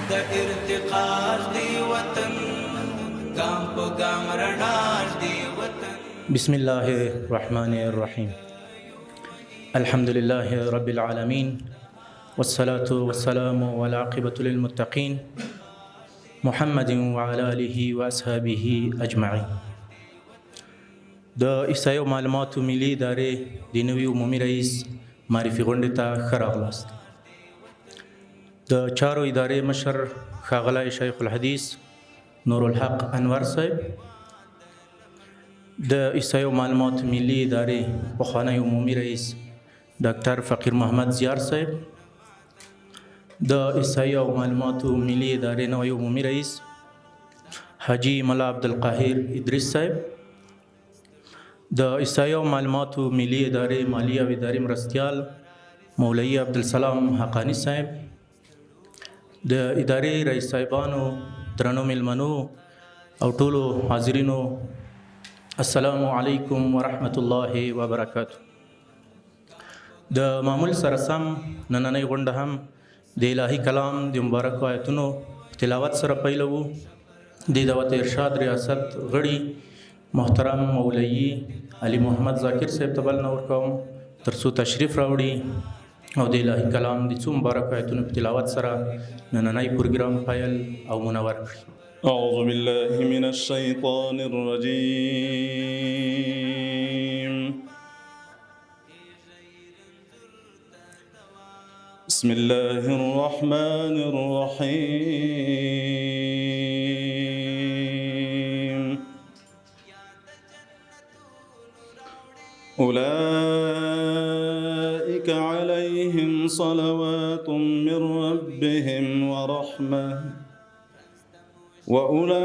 د ارتقا ږدي وطن، ګام په ګام رڼا ږدي وطن. بسم الله الرحمن الرحیم. الحمد لله رب العالمین، والصلاة والسلام والعاقبة للمتقین، محمد وعلى آله واصحابه اجمعین. د احصایې او معلوماتو ملي ادارې د نوي عمومي رئیس معرفي غونډې ته ښه راغلاست. د چارو ادارې مشر ښاغلی شیخ الحدیث نورالحق انور صاحب، د احصایې او معلوماتو ملي ادارې پخوانی عمومي رئیس ډاکټر فقیر محمد زیار صاحب، د احصایې او معلوماتو ملي ادارې نوی عمومي رئیس حاجي ملا عبدالقاهر ادریس صاحب، د احصایې او معلوماتو ملي ادارې مالي او اداري مرستیال مولوي عبدالسلام حقاني صاحب، د ادارې رئیس صاحبانو، درنو میلمنو او ټولو حاضرینو، السلام علیکم ورحمت الله وبرکاته. د معمول سره سم نننۍ غونډه هم د الهي کلام د مبارکو آیتونو تلاوت سره پیلوو. د دعوت ارشاد ریاست غړي محترم مولوي علي محمد ذاکر صاحب ته بلنه ورکوم تر څو تشریف راوړي او د الهي کلام د څو مبارکو آیتونو په تلاوت سره نننی پروګرام پیل او منور کړي. أعوذ بالله من الشيطان الرجيم. بسم الله الرحمن الرحيم. أولئك عليهم صلوات من ربهم ورحمة، وأولئك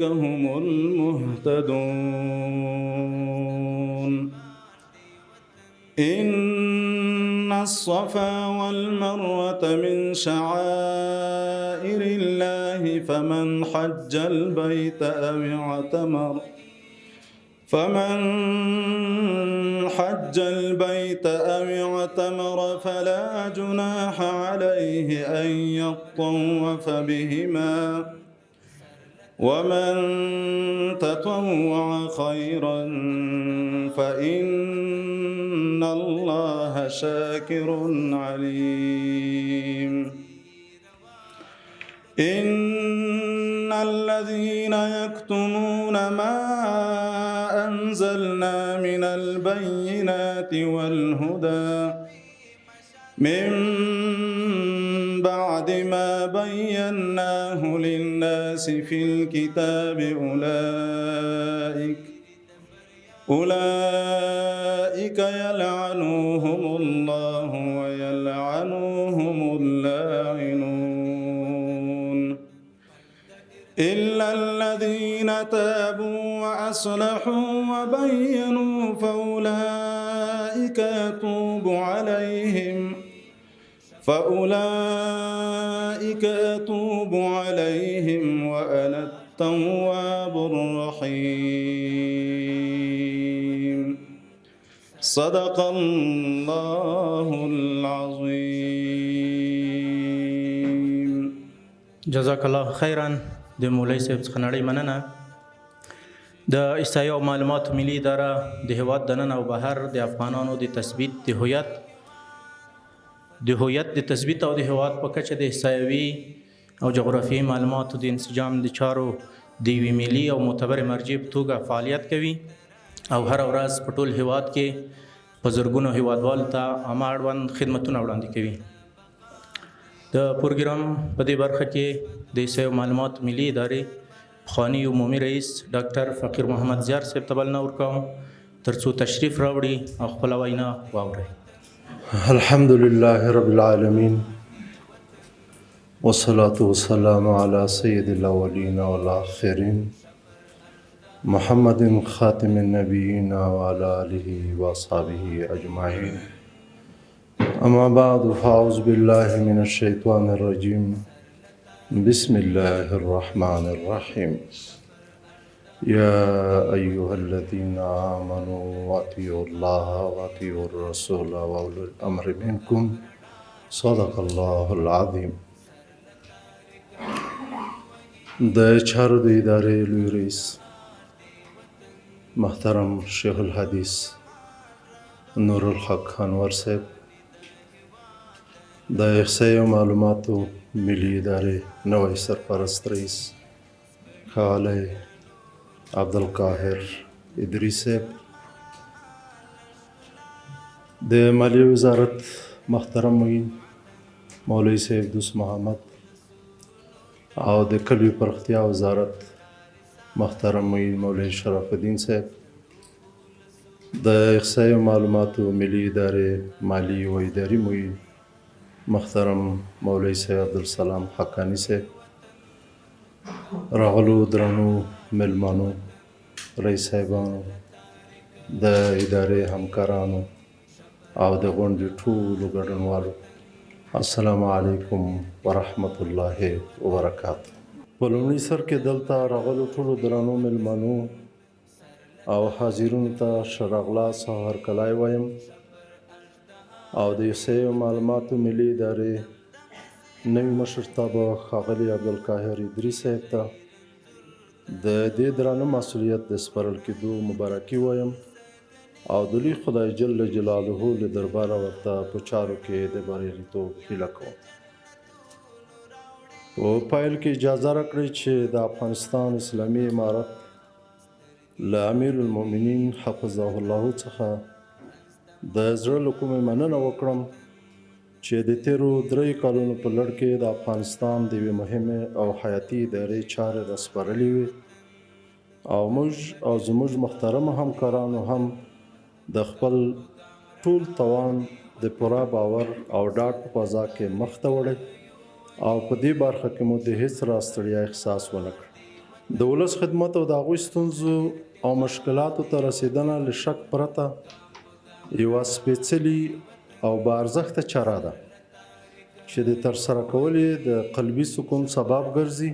هم المهتدون. إن الصفا والمروة من شعائر الله، فمن حج البيت أو اعتمر فلا جناح عليه أن يطوف بهما، ومن تطوع خيرا فإن الله شاكر عليم. إن الذين يكتمون ما أنزلنا من البينات والهدى من بعد ما بيناه للناس في الكتاب أولئك يلعنهم الله ويلعنهم اللاعنون، إلا الذين تابوا وأصلحوا وبينوا فأولئك أتوب عليهم وأنا التواب الرحيم. صدق الله العظيم. جزاک الله خیرا. د مولوي صاحب څخه نړۍ مننه. د احصایې او معلوماتو ملي اداره د هیواد دننه او بهر د افغانانو د تثبیت د هویت د تثبیت او د هیواد په کچه د احصایوي او جغرافیوي معلوماتو د انسجام د چارو د یوې ملي او معتبرې مرجع په توګه فعالیت کوي او هره ورځ په ټول هیواد کې په زرګونو هیوادوالو ته عامه اړوند خدمتونه وړاندې کوي. د پروګرام په دې برخه کې د احصایې او معلوماتو ملي ادارې پخواني عمومي رئیس ډاکټر فقیر محمد زیار صاحب ته بلنه ورکوم ترڅو تشریف راوړي او خپله وینا واوري. الحمد لله رب العالمين، والصلاة والسلام على سيد الأولين والآخرين محمد خاتم النبيين وعلى آله وأصحابه أجمعين. أما بعد، فأعوذ بالله من الشيطان الرجيم. بسم الله الرحمن الرحيم. يا أيها الذين آمنوا أطيعوا الله وأطيعوا الرسول وأولي الأمر منكم. صدق الله العظیم. د چارو د ادارې لوی رئیس محترم شیخ الحدیث نورالحق انور صاحب، د احصایې او معلوماتو ملي ادارې نوی سرپرست رئیس ښاغلی عبدالقاهر ادریس صاحب، د مالیې وزارت محترم معین مولوي صاحب دوست محمد او د کلیو پراختیا وزارت محترم معین مولوي شرف الدین صاحب، د احصایې او معلوماتو ملي ادارې مالي او اداري معین محترم مولوي صاحب عبدالسلام حقاني صاحب، راغلو درنو مېلمنو، رئیس صاحبانو، د ادارې همکارانو او د غونډې ټولو ګډونوالو، السلام علیکم ورحمت الله وبرکاته. په لومړي سر کې دلته راغلو ټولو درنو مېلمنو او حاضرینو ته ښه راغلاست او هرکلی وایم او د احصایې او معلوماتو ملي ادارې نوي مشرتابه ښاغلي عبدالقاهر ادریس صاحب ته د دې درانه مسؤلیت د سپارل کېدو مبارکي وایم او د لوی خدای جل جلاله له درباره ورته په چارو کې د بریالیتوب هیله کوم. په پیل کې اجازه راکړئ چې د افغانستان اسلامي امارت له امیر المؤمنین حفظه الله څخه د زړه له کومې مننه وکړم چې د تېرو دریو کالونو په لړ کې د افغانستان د یوې مهمې او حیاتي ادارې چارې راسپارلې وې او موږ او زموږ محترمو همکارانو هم د خپل ټول توان د پوره باور او ډاډ په فضا کې مخته وړی او په دې برخه کې مو د هیڅ راز ستړیا احساس ونه کړ. د ولس خدمت او د هغوی ستونزو او مشکلاتو ته رسېدنه له شک پرته یوه سپېڅلي او با ارزښته چاره ده چې د ترسره کول یې د قلبي سکون سبب ګرځي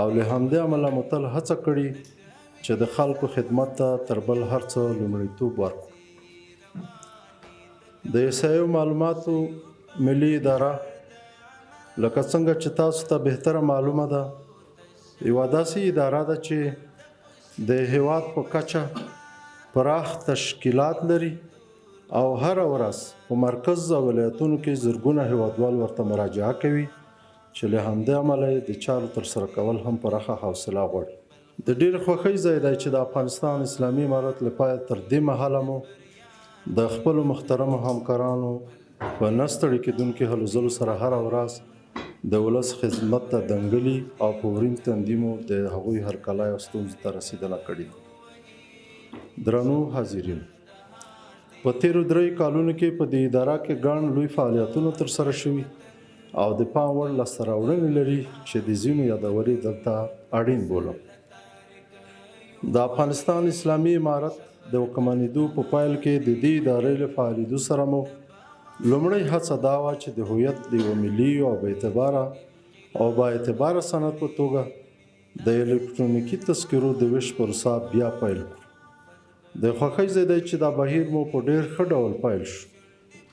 او له همدې امله مو تل هڅه کړې چې د خلکو خدمت ته تر بل هر څه لومړیتوب ورکړو. د احصایو معلوماتو ملي اداره لکه څنګه چې تاسو ته بهتره معلومه ده، یوه داسې اداره ده چې د هېواد په کچه پراخ تشکیلات لري او هره ورځ په مرکز او ولایتونو کې زرګونه هېوادوال ورته مراجعه کوي چې له همدې امله یې د چارو ترسره کول هم پراخه حوصله غواړي. د ډېرې خوښۍ ځای دی چې د افغانستان اسلامي امارت له پایه تر دې مهاله مو د خپلو محترمو همکارانو په نه ستړي کېدونکي هلو ځلو سره هره ورځ د ولس خدمت ته دنګلي او په ورین تندي مو د هغوی هرکلی او ستونزو ته رسېدنه کړې ده. درنو حاضرینو! په تېرو دریو کالونو کې په دې اداره کې ګڼ لوی فعالیتونه ترسره شوي او د پام وړ لاسته راوړنې لري چې د ځینو یادول یې دلته اړین بولم. د افغانستان اسلامي امارت د واکمنېدو په پیل کې د دې ادارې له فعالېدو سره مو لومړۍ هڅه دا وه چې د هویت د یوه ملي او بااعتباره او با اعتباره سند په توګه د الکترونیکي تذکرو د وېش پروسه بیا پیل کړو. د خوښۍ ځای دی چې دا بهیر مو په ډېر ښه ډول پیل شو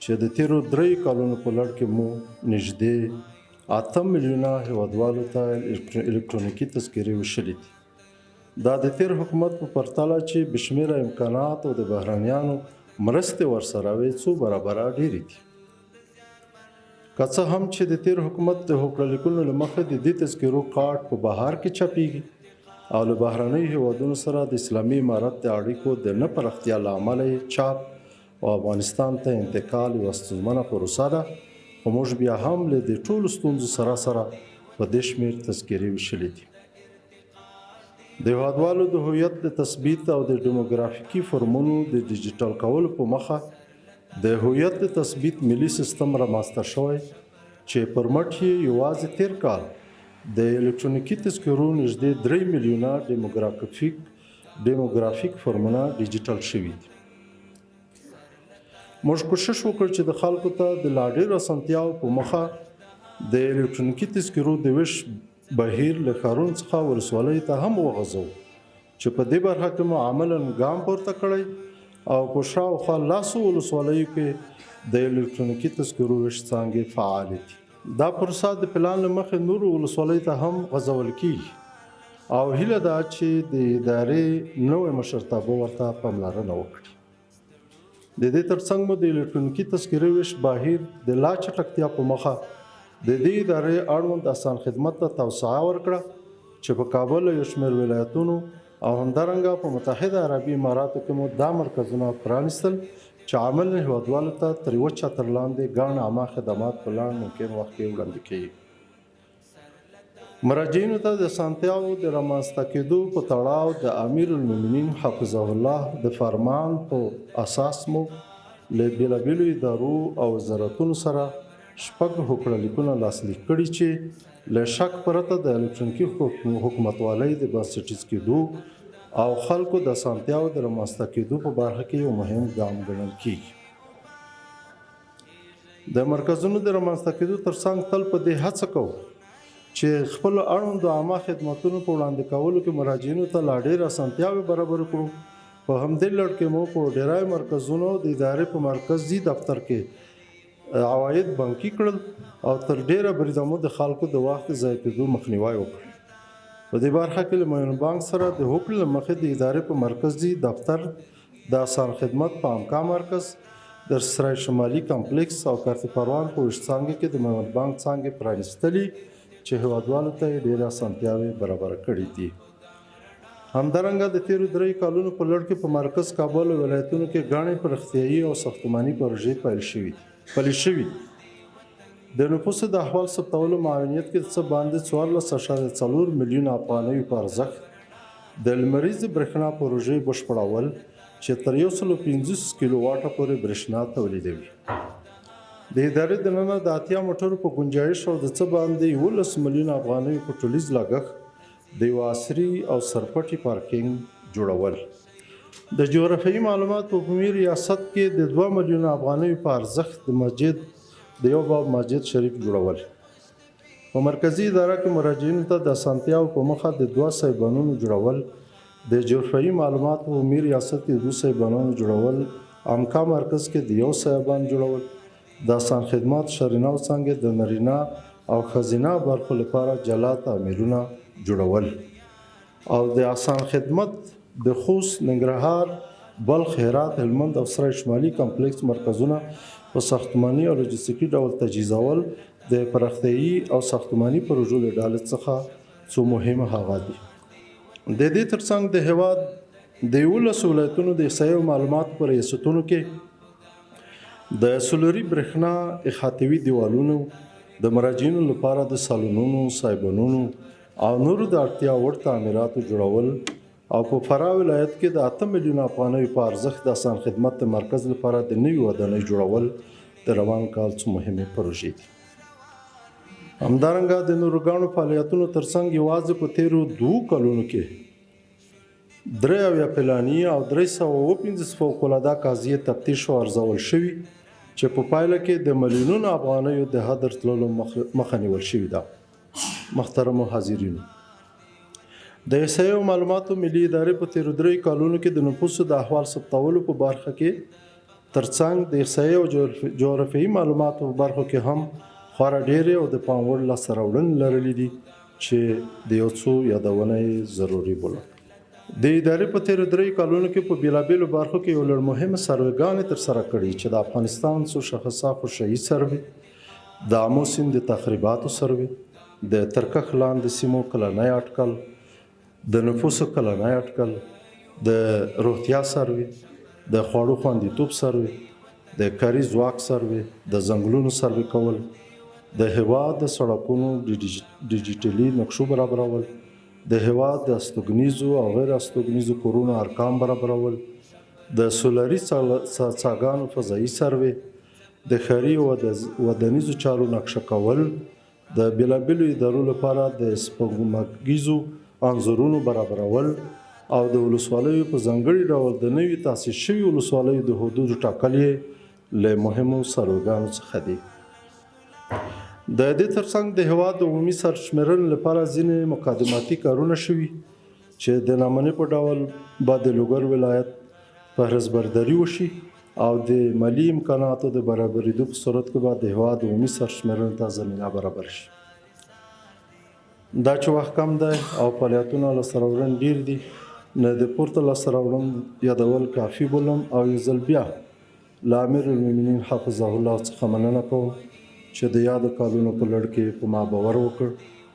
چې د تېرو دریو کالونو په لړ کې مو نږدې 8 میلیونه هېوادوالو ته الکترونیکي تذکرې وېشلې دي. دا د تېر حکومت په پرتله چې بې شمېره امکانات او د بهرنیانو مرستې ورسره وې، څو برابره ډېرې دي. که څه هم چې د تېر حکومت د هوکړه لیکونو له مخې د دې تذکرو کارت په بهر کې چاپېږي او له بهرنیو هېوادونو سره د اسلامي امارت د اړیکو د نه پراختیا له امله یې چاپ او افغانستان ته انتقال یوه ستونزمنه پروسه ده، خو موږ بیا هم له دې ټولو ستونزو سره سره په دې شمېر تذکرې ویشلې دي. د هېوادوالو د هویت د تثبیت او د ډیموګرافیکي فورمونو د ډیجیټل کولو په مخه د هویت د تثبیت ملي سیستم رامنځته شوی چې پر مټ یې یوازې تېر کال د الکترونیکي تذکرو نږدې 3 میلیونه ډیموګرافیک فورمونه ډیجیټل شوي دي. موږ کوشش وکړ چې د خلکو ته د لا ډېرو اسانتیاوو په موخه د الکترونیکي تذکرو د وېش بهیر له ښارونو څخه ولسوالیو ته هم وغځوو چې په دې برخه کې مو عملاً ګام پورته کړی. او په شاوخوا لسو ولسوالیو کې د الکترونیکي تذکرو ویش څانګې فعالې دي. دا پروسه د پلان له مخې نورو ولسوالیو ته هم غځول کېږي او هیله ده چې د ادارې نوی مشرتابه ورته پاملرنه وکړي. د دې ترڅنګ مو د الکترونیکي تذکرې ویش بهیر د لا چټکتیا په موخه د دې ادارې اړوند اسان خدمت ته توسعه ورکړه چې په کابل او یو شمېر ولایتونو او همدارنګه په متحده عربي اماراتو کې مو دا مرکزونه پرانیستل چې عامل هېوادوالو ته تر یوه چتر لاندې ګڼ عامه خدمات په لنډ ممکن وخت کې وړاندې کوي. مراجعینو ته د اسانتیاوو د رامنځته کېدو په تړاو د امیرالمؤمنین حفظه الله د فرمان په اساس مو له بېلابېلو ادارو او وزارتونو سره شپږ هوکړه لیکونه لاسلیک کړي چې له شک پرته د الکترونیکي حکومتوالۍ د بنسټیز کېدو او خلکو د اسانتیاوو د رامنځته کېدو په برخه کې یو مهم ګام ګڼل کېږي. د مرکزونو د رامنځته کېدو ترڅنګ تل په دې هڅه کوو چې خپلو اړوندو عامه خدمتونو په وړاندې کولو کې مراجعینو ته لا ډېر اسانتیاوې برابرې کړو. په همدې لړ کې مو په ډېری مرکزونو او د ادارې په مرکزي دفتر کې عواید بانکي کړل او تر ډېره بریده مو د خلکو د وخت د ضایع کېدو مخنیوی وکړ. په دې برخه کې له میون بانک سره د هوکړې له مخې د ادارې په مرکزي دفتر، د اسان خدمت په امکا مرکز، د سرای شمالي کمپلیکس او کارتي پروان په ویش څانګې کې د میوند بانک څانګې پرانیستلي چې هېوادوالو ته یې ډېرې اسانتیاوې برابره کړې دي. همدارنګه د تېرو دریو کالونو په لړ کې په مرکز کابل او ولایتونو کې ګڼې پرختیایي او ساختماني پروژې پیل شوې دي پلي شوي دي. د نفوسو د احوال ثبتولو معاونیت کې د څه باندې 14.4 میلیونه افغانیو په ارزښت د لمریزې برښنا پروژې بشپړول چې تر 150 کیلو واټه پورې برښنا تولیدوي. د ادارې دننه د 80 موټرو په ګنجایش او د څه باندې 11 میلیونه افغانیو په ټولیز لګښت د یوه عصري او سرپټي پارکینګ جوړول. د جغرافیوي معلوماتو په عمومي ریاست کې د 2 میلیونه افغانیو په ارزښت د مسجد د یو باب مسجد شریف جوړول. په مرکزي اداره کې مراجعینو ته د اسانتیاوو په موخه د دوه سایبانونو جوړول، د جغرافیوي معلوماتو په عمومي ریاست کې د دوه سایبانونو جوړول، امکا مرکز کې د یو سایبان جوړول، د اسان خدمات شرینه او څانګې د نرینه او ښځینه برخو لپاره جلا تعمیرونه جوړول او د اسان خدمت د خوست، ننګرهار، بلخ، هرات، هلمند او سرای شمالي کمپلیکس مرکزونه په ساختماني او لوجستیکي ډول تجهیزول د پراختیايي او ساختماني پروژو له ډلې څخه څو مهم هغه دي. د دې ترڅنګ د هېواد د 11 ولایتونو د احصایې او معلوماتو په ریاستونو کې د سولري برېښنا احاطوي دیوالونو، د مراجعینو لپاره د سالونونو، سایبانونو او نورو د اړتیا وړ تعمیراتو جوړول او په فراه ولایت کې د 8 میلیونه افغانیو په ارزښت د اسان خدمت د مرکز لپاره د نوي ودانۍ جوړول د روان کال څو مهمې پروژې دي. همدارنګه د نورو ګڼو فعالیتونو ترڅنګ یوازې په تېرو دوو کلونو کې 73 پلاني او 357 فوق العاده قضیې تفتیش او ارزول شوي چې په پایله کې د میلیونونو افغانیو د هدر تللو مخه نیول شوې ده. محترمو حاضرینو، د احصایې او معلوماتو ملي ادارې په تېرو دریو کالونو کې د نفوسو د احوال ثبتولو په برخه کې ترڅنګ د احصایې او جغرافیایي معلوماتو په برخو کې هم خورا ډېرې او د پام وړ لاسته راوړنې لرلې دي چې د یو څو یادونه یې ضروري بولم. د ادارې په تېرو دریو کالونو کې په بېلابېلو برخو کې یو لړ مهمې سروېګانې ترسره کړي چې د افغانستان څو شخصه خوشحي سروې، د آمو سیند د تخریباتو سروې، د ترکښ لاندې سیمو کلنی اټکل، د نفوسو کلنی اټکل، د روغتیا سروې، د خواړو خوندیتوب سروې، د کاري ځواک سروې، د ځنګلونو سروې کول، د هېواد د سړکونو ډیجیټلي نقشو برابرول، د هېواد د استوګنیزو او غیر استوګنیزو کورونو ارقام برابرول، د سولري څاګانو فضایي سروې، د ښاري او ودانیزو چارو نقشه کول، د بېلابېلو ادارو لپاره د سپوږمکیزو انځورونو برابرول او د ولسوالیو په ځانګړي ډول د نوي تاسیس شویو ولسوالیو د حدودو ټاکل یې له مهمو سروګانو څخه دي. د دې ترڅنګ د هېواد د عمومي سرشمېرنې لپاره ځینې مقدماتي کارونه شوي چې د نمونې په ډول به د لوګر ولایت فهرست برداري وشي او د مالي امکاناتو د برابرېدو په صورت کې به د هېواد عمومي سرشمېرنې ته زمینه برابره شي. دا چې وخت کم دی او فعالیتونه لاسته راوړنې ډېر دي، نو د پورته لاسته راوړنو یادول کافي بولم او یو ځل بیا له امیر المؤمنین حفظه الله څخه مننه کوم چې د یادو کالونو په لړ کې په ما باور وکړ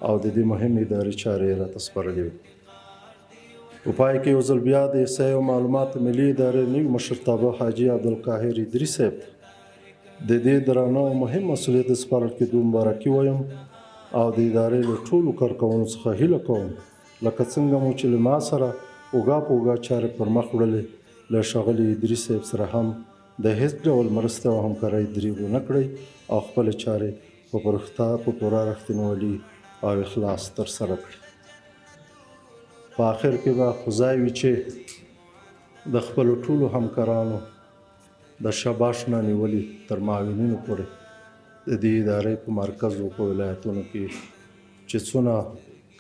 او د دې مهمې ادارې چارې یې راته سپارلې وې. په پای کې یو ځل بیا د احصایې او معلوماتو ملي ادارې نوي مشرتابه حاجي عبدالقاهر ادري صاحب ته د دې درانه او مهم مسؤلیت د سپارل کېدو مبارکي وایم او د ادارې له ټولو کارکوونو څخه هیله کوم لکه څنګه مو چې له ما سره اوږه په اوږه چارې پر مخ وړلې، له ښاغلي ادري صاحب سره هم د هېڅ ډول مرستې او همکارۍ دریغ ونه کړئ او خپلې چارې په پوره رښتینولي او اخلاص ترسره کړئ. په اخر کې به خو ځای وي چې د خپلو ټولو همکارانو د شباش نه نیولې تر معاونینو پورې د دې ادارې په مرکز او په ولایتونو کې چې څونه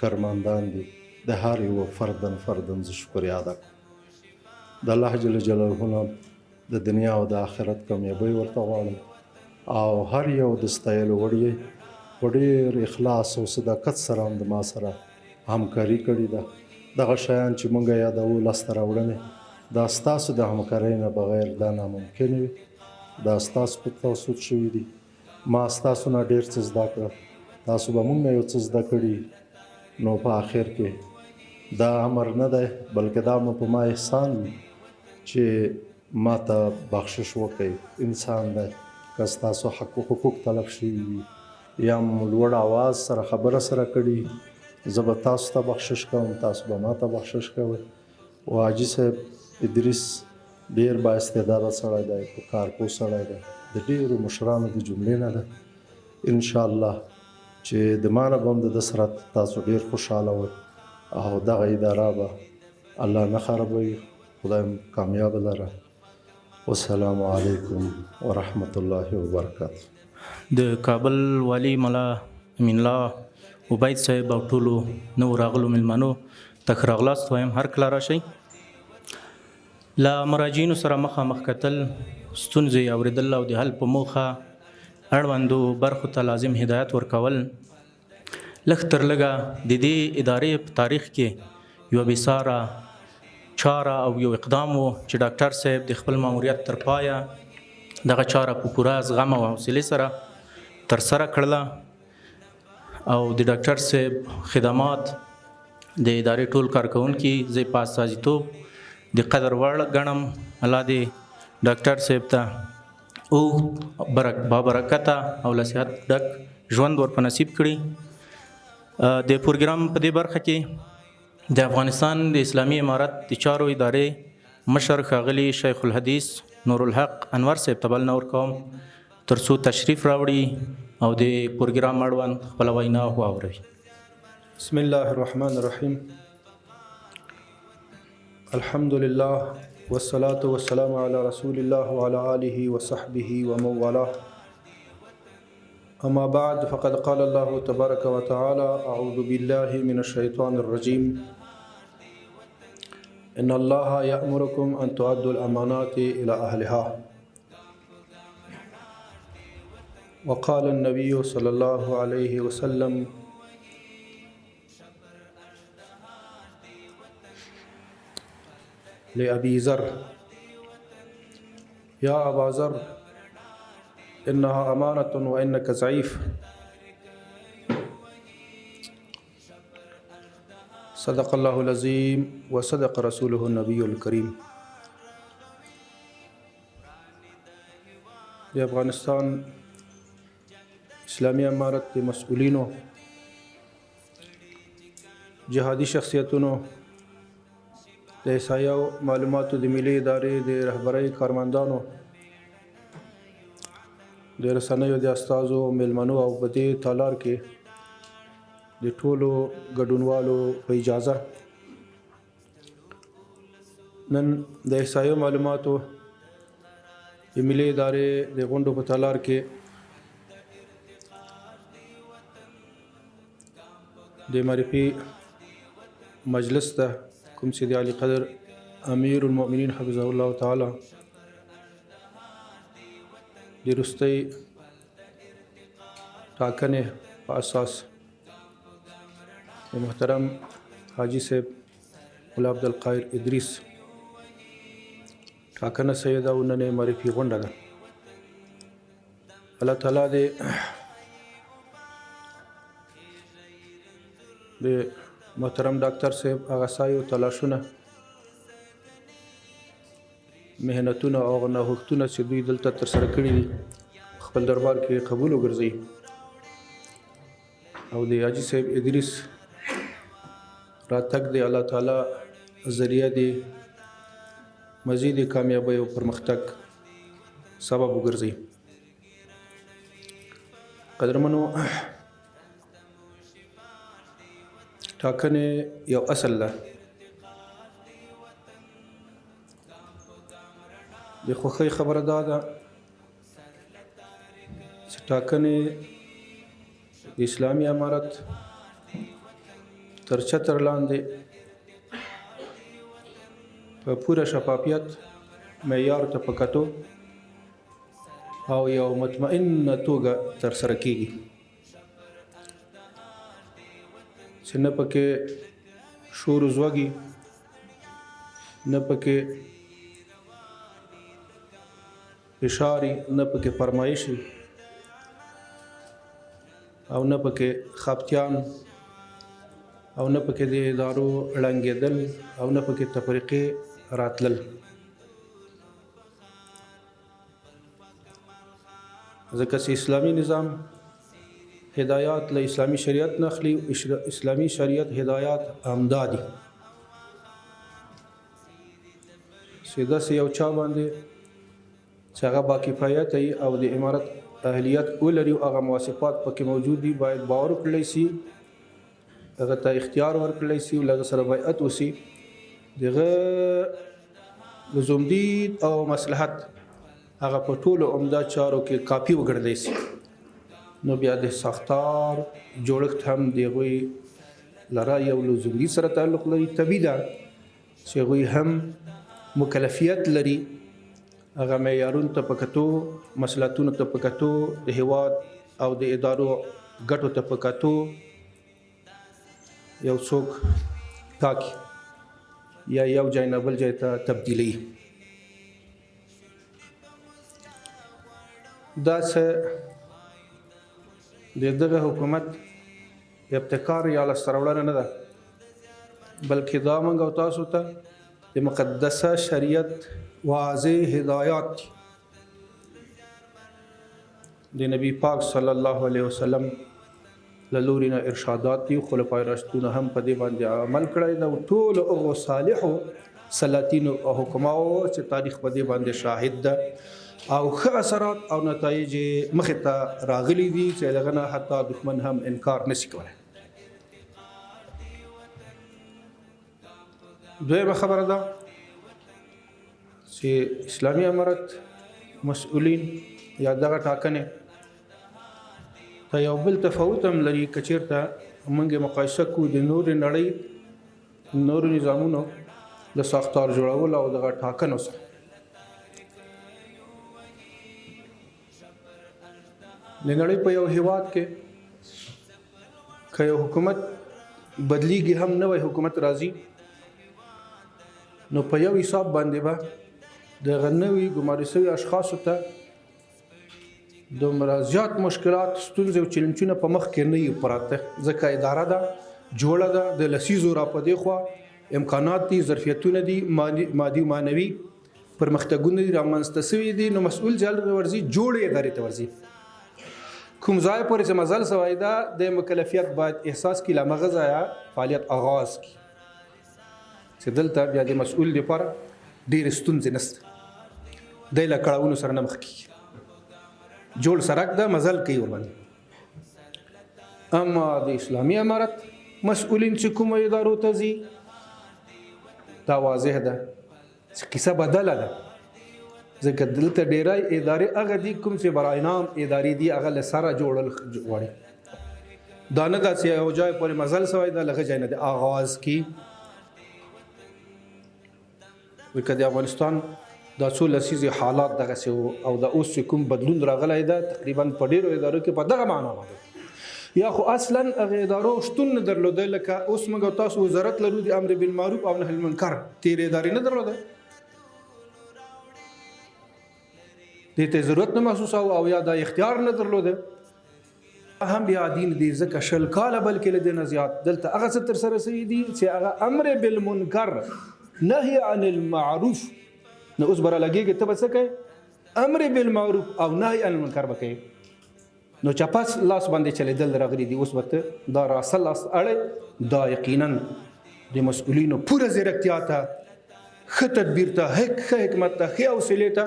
کارمندان دي د هر یوه فردن فردن زه شکریا ادا کوم. د الله جل جلاله نه د دنیا او د آخرت کامیابی ورته غواړم او هر یو د ستایلو وړ یې په ډېر اخلاص او صداقت سره هم د ما سره همکاري کړې ده. دغه شیان چې مونږ یادوو لاسته راوړنې دا ستاسو د همکارۍ نه بغیر دا ناممکن وي، دا ستاسو په توسط شوي دي. ما ستاسو نه ډېر څه زده کړل، تاسو به مونږ نه یو څه زده کړي. نو په آخر کې دا امر نه دی بلکې دا مو په ما احسان وي چې ما ته بخشش وکړئ. انسان دی، که ستاسو حق و حقوق تلف شوي وي یا مو لوړ اواز سره خبره سره کړي، زه به تاسو ته بخشش کوم، تاسو به ما ته بخشش کوئ. او حاجي صاحب ادریس ډېر با استعداده سړی دی، په کار پوه سړی دی، د ډېرو مشرانو د جملې نه دی. انشاءالله چې د ما نه به هم د ده سره تاسو ډېر خوشحاله وئ او دغه اداره به الله نه خرابوي، خدای مو کامیابه لره. والسلام علیکم ورحمت الله وبرکاته. د کابل والي ملا امین الله عبید صاحب او ټولو نوو راغلو میلمنو ته ښه راغلاست وایم. هر کله راشئ. له مراجعینو سره مخامخ کتل، ستونزې یې اورېدل او د حل په موخه اړوندو برخو ته لازم هدایت ورکول لږ تر لږه د دې ادارې په تاریخ کې یوه بېساره چاره او یو اقدام و چې ډاکټر صاحب د خپل ماموریت تر پایه دغه چاره په پوره زغم او حوصلې سره ترسره کړله او د ډاکټر صاحب خدمات د ادارې ټول کارکوونکي زه په استازیتوب د قدر وړ ګڼم. الله دې ډاکټر صاحب ته اوږد بابرکته او له صحت ډک ژوند ور په نصیب کړي. د پروګرام په دې برخه کې د افغانستان د اسلامي امارت د چارو ادارې مشر ښاغلي شیخ الحدیث نورالحق انور صاحب ته بلنه ورکوم تر څو تشریف راوړي او د پروګرام اړوند خپله وینا واوروي. بسم الله الرحمن الرحیم. الحمد لله والصلاة والسلام على رسول الله وعلى آله وصحبه ومن والاه. أما بعد، فقد قال الله تبارك وتعالى: أعوذ بالله من الشيطان الرجيم، إن الله يأمركم أن تؤدوا الأمانات إلى أهلها. وقال النبي صلى الله عليه وسلم: لأبي ذر: يا أبا ذر، إنها أمانة وإنك ضعيف. صدق الله العظيم وصدق رسوله النبي الكريم. د افغانستان اسلامي امارت د مسؤلینو، جهادي شخصیتونو، د احصایه او معلوماتو د ملي ادارې د رهبرۍ کارمندانو، د رسنیو د استازو، میلمنو او په دې تالار کې د ټولو ګډونوالو په اجازه، نن د احصایه معلوماتو د ملي ادارې د غونډو په تالار کې د معرفي مجلس ته، کوم چې د عالي قدر امیر المؤمنین حفظه الله تعالی د وروستۍ ټاکنې په اساس د محترم حاجي صاحب ملا عبدالقاهر ادریس ټاکنه سوې ده او نن یې معرفي غونډه ده. الله تعالی دې د محترم ډاکتر صاحب هغه سعی او تلاشونه، مهنتونه او هغه نوښتونه چې دوی دلته ترسره کړي دي خپل دربار کې قبول وګرځي او د حاجي صاحب ادریس راتګ دی الله تعالی ذریعه دی مزید کامیابی او پرمختګ سبب وګرځي. قدرمنو، ټاکنې یو اصل ده. د خوښۍ خبره دا ده چې ټاکنې د اسلامي امارت تر چتر لاندې په پوره شفافیت، معیار ته په کتو او یو مطمئنه توګه تر سره کیږي چې نه پکې شور زوږي، نه پکې فشاري، نه پکې فرمایشي او نه پکې خپتیان او نه پکې د ادارو ړنګېدل او نه پکې تفریقې راتلل. ځکه چې اسلامي نظام هدایات له اسلامي شریعت نه اخلي، اسلامي شریعت هدایات همدا دي چې داسې یو چا باندې چې هغه با کفایته وي او د امارت اهلیت ولري او هغه مواصفات پکې موجود دي، باید باور وکړلی سي، هغه ته اختیار ورکړلی سي او له هغه سره بیعت وسي. دغه لزوم دید او مصلحت هغه په ټولو عمده چارو کې کافي وګڼلی سي، نو بیا د ساختار جوړښت هم د هغوی له رأی او لزوم دید سره تعلق لري. طبیعي ده چې هغوی هم مکلفیت لري هغه معیارونو ته په کتو، مصلحتونو ته په کتو، د هیواد او د ادارو ګټو ته په کتو یو څوک ټاکي یا یو ځای نه بل ځای ته تبدیلوي. دا څه د دغه حکومت ابتکار یا لاسته راوړنه نه ده، بلکې دا موږ او تاسو ته د مقدسه شریعت واضح هدایات دي. د نبی پاک صلی الله علیه وسلم له لوري نه ارشادات دي. خلفای راشدون هم په دې باندې عمل کړی دی او ټولو هغو صالحو سلاطینو او حکماو چې تاریخ په دې باندې شاهد ده او ښه اثرات او نتایج یې مخې ته راغلي دي چې دغه نه حتی دښمن هم انکار نشي کولی. دویمه خبره ده چې اسلامي امارت مسؤلین یا دغه ټاکنې ته یو بل تفاوت هم لري. که چېرته موږ یې مقایسه کوو د نورې نړۍ نورو نظامونو د ساختار جوړولو او دغه ټاکنو سره، د نړۍ په یو هیواد کې که یو حکومت بدلیږي هم، نوی حکومت راځي، نو په یو حساب باندې به دغه نوي ګمارل شوي اشخاصو ته دومره زیات مشکلات، ستونزې او چیلنجونه په مخ کې نه یي پراته، ځکه اداره ده، جوړه ده، د لسیزو را په دې خوا امکانات دي، ظرفیتونه دي، مادي او معنوي پرمختګونه دي رامنځته سوي دي. نو مسؤل چې هلته ورځي، جوړې ادارې ته ورځي، کوم ځای پورې چې مزل سوی ده، د مکلفیت باید احساس کړي، له همغه ځایه فعالیت آغاز کړي چې دلته بیا د مسؤل لپاره ډېرې ستونزې نشته، دی له کړاوونو سره نه مخ کېږي، جوړ سرک ده، مزل کوي ورباندې. اما د اسلامي امارت مسؤلین چې کومو ادارو ته ځي، دا واضح ده چې قصه بدله ده، ځکه دلته ډیری ادارې هغه دي کوم چې برای نام ادارې دي، هغه له سره جوړل غواړي. دا نه ده چې یو ځای پورې مزل سوی ده، له هغه ځای نه د آغاز کی. ځکه د افغانستان دا څو لسیزې حالات دغسې وو او دا اوس چې کوم بدلون راغلی ده تقریبا په ډیرو ادارو کې په دغه معنا باندې یا خو اصلا هغه ادارو شتون نه درلوده، لکه اوس موږ تاسو وزارت لرو د امر بالمعروف او نهی المنکر، تېرې ادارې نه درلوده، دې ته ضرورت نه محسوساوه او یا دا اختیار نه درلوده. هم بیا دین دی، ځکه 20 کاله بلکې له دې نه زیات دلته هغه څه ترسره سوي دي چې هغه امر بالمنکر نهی عن المعروف. نو اوس به رالګېږي ته به څه کوې؟ امر بالمعروف او نهی عن المنکر به کوې. نو چپس لاس باندې چلېدل راغلي دي، اوس به ته دا راسه لاس اړې، دا یقینا د مسؤلینو پوره ځیرکتیا ته، ښه تدبیر ته، ښه حکمت ته، ښې حوصلې ته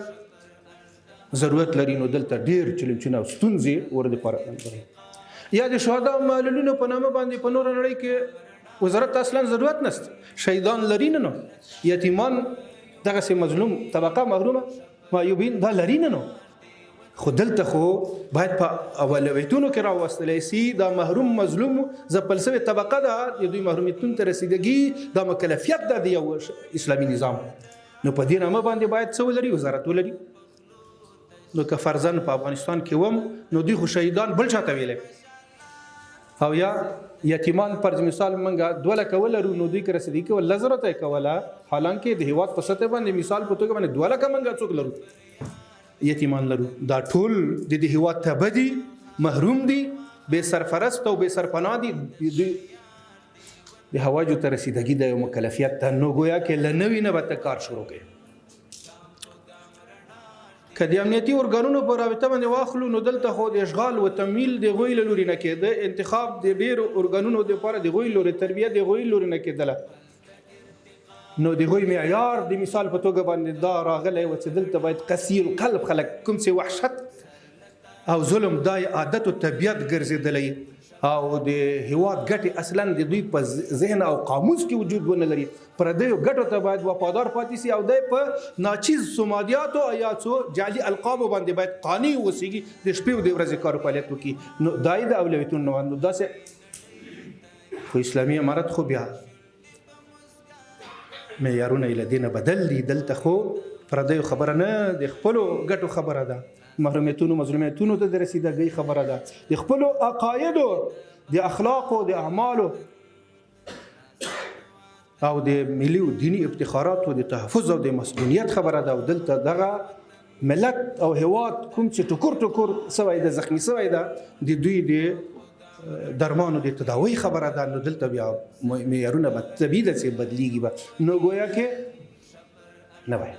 ضرورت لري. نو دلته ډېر چیلنجونه او ستونزې ور دپاره لري. یا د شهدا او معلولینو په نامه باندې په نوره نړۍ کې وزارت ته اصلا ضرورت نشته، شهیدان لري نه، نو یتیمان دغسې مظلوم طبقه محرومه معیوبین دا لري نه، نو خو دلته خو باید په اولویتونو کې راوستلی سي دا محروم مظلوم ځپل سوې طبقه ده، د دوی محرومیتونو ته رسیدګي دا مکلفیت ده د یو اسلامي نظام. نو په دې نامه باندې باید څه ولري؟ وزارت ولري. نو که فرضاً په افغانستان کې وم نو دوی خو شهیدان بل چاته ویلی، او یا یتیمان فرض مثال موږ 2 لکه ولرو، نو دوی که رسیدګي کوله 10 زره ته یې کوله، حالانکه د هیواد په سطح باندې مثال په توګه باندې 2 لکه موږ څوک لرو؟ یتیمان لرو. دا ټول د دې هیواد تبه دي، محروم دي، بې سرپرست او بې سرپناه دي، دوی د حوایجو ته رسیدګي د یو مکلفیت ده. نو ګویا کې له نوي نه به ته کار شروع کوې. که د امنیتي ارګانونو په رابطه باندې واخلو نو دلته خو د اشغال و تمویل د هغوی له لوري نه کېده، انتخاب د ډېرو ارګانونو دپاره د هغوی لوري، تربیه د هغوی لوري نه کېدله. نو د هغوی معیار د مثال په توګه باندې دا راغلی و چې دلته باید قصیر قلب خلک کوم چې وحشت او ظلم دا یې عادت او طبیعت ګرځېدلی او د هیواد ګټې اصلا د دوی په ذهن او قاموس کې وجود ونه لري، پردیو ګټو ته باید وفادار پاتې سي او دی په ناچیز سمادیاتو او یا څو جعلي القابو باندې باید قانع اوسېږي، د شپې او د ورځې کار او فعالیت وکړي. نو دا یې د اولویتونو نه. نو داسې خو اسلامي امارت خو بیا معیارونه یې له دې نه بدل دي. دلته خو پردیو خبره نه، د خپلو ګټو خبره ده، محرومیتونو مظلومیتونو ته د رسیدګۍ خبره ده، د خپلو عقایدو، د اخلاقو، د اعمالو او د ملي او دیني افتخاراتو د تحفظ او د مسؤلیت خبره ده. او دلته دغه ملت او هیواد کوم چې ټکر ټکر سوی ده، زخمی سوی ده، د دوی د درمانو د تداوی خبره ده. نو دلته بیا معیارونه به طبیعي ده چې بدلیږي به، نو ګویا کې نه وایي.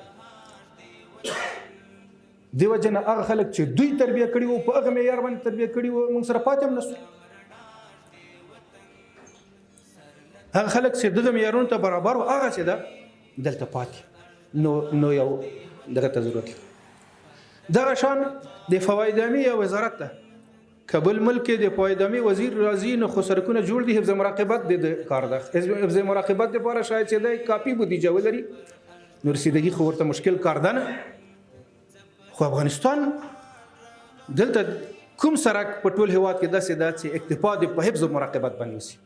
دې وجه نه هغه خلک چې دوی تربیه کړي وو په هغه معیار باندې تربیه کړي وو، موږ سره پاتې هم نه سو. هغه خلک چې دغه معیارونو ته برابر وو هغه چې ده دلته پاتې، نو یو دغه ته ضرورت لري. دغه شان د فواید عامې یو وزارت ده، کابل ملک کې د فواید عامې وزیر راځي نو خو سرکونه جوړ دي، حفظ مراقبت د کار ده، حفظ مراقبت دپاره شاید چې دی کافي بودیجه ولري، نو رسیدګي خو ورته مشکل کار ده نه. خو افغانستان دلته کوم سرک په ټول هیواد کې داسې ده چې اکتفا د په حفظ مراقبت باندې وسي،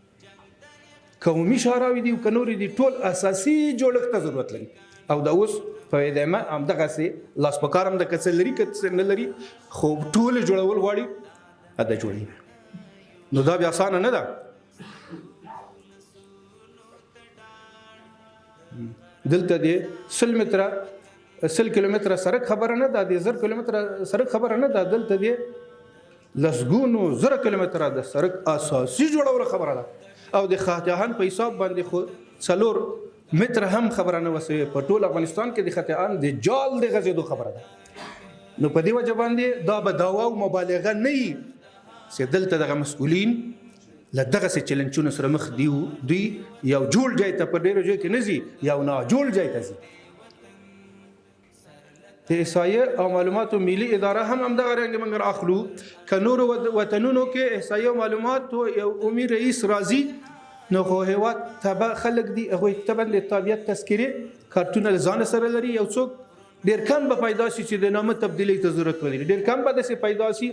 قومي شاراوي دي او که نورې دي، ټول اساسي جوړښت ته ضرورت لري. او دا اوس په ادامه همدغسې لاس په کار هم ده، که څه لري که څه نه لري، خو ټول جوړول غواړي دا جوړوي. نو دا بیا اسانه نه ده. دلته د 100 متره 100 کیلومتره سرک خبره نه ده، د 1000 کیلومتره سرک خبره نه ده، دلته د لسګونو زره کیلومتره د سرک اساسي جوړولو خبره ده. او د خط آهن په حساب باندې خو 4 متره هم خبره نه وسوي، په ټول افغانستان کې د خط آهن د جال د غځېدو خبره ده. نو په دې وجه باندې دا به دعوه او مبالغه نه وي چې دلته دغه مسؤلین له دغسې چیلنجونو سره مخ دي. دوی یو جوړ ځای ته په ډېرو ځایو کې نه ځي، یو ناجوړ ځای ته ځي. د احصایې او معلوماتو ملي اداره هم همدغه رنګ موږ اخلو، که نورو وطنونو کې احصایې او معلوماتو یو عمومي رئیس راځي نو خو هیواد تبع خلک دي، هغوی طبعا د تابعیت تذکرې کارتونه له ځانه سره لري. یو څوک ډېر کم به پیدا شي چې د نامه تبدیلۍ ته ضرورت ولري، ډېر کم به داسې پیدا شي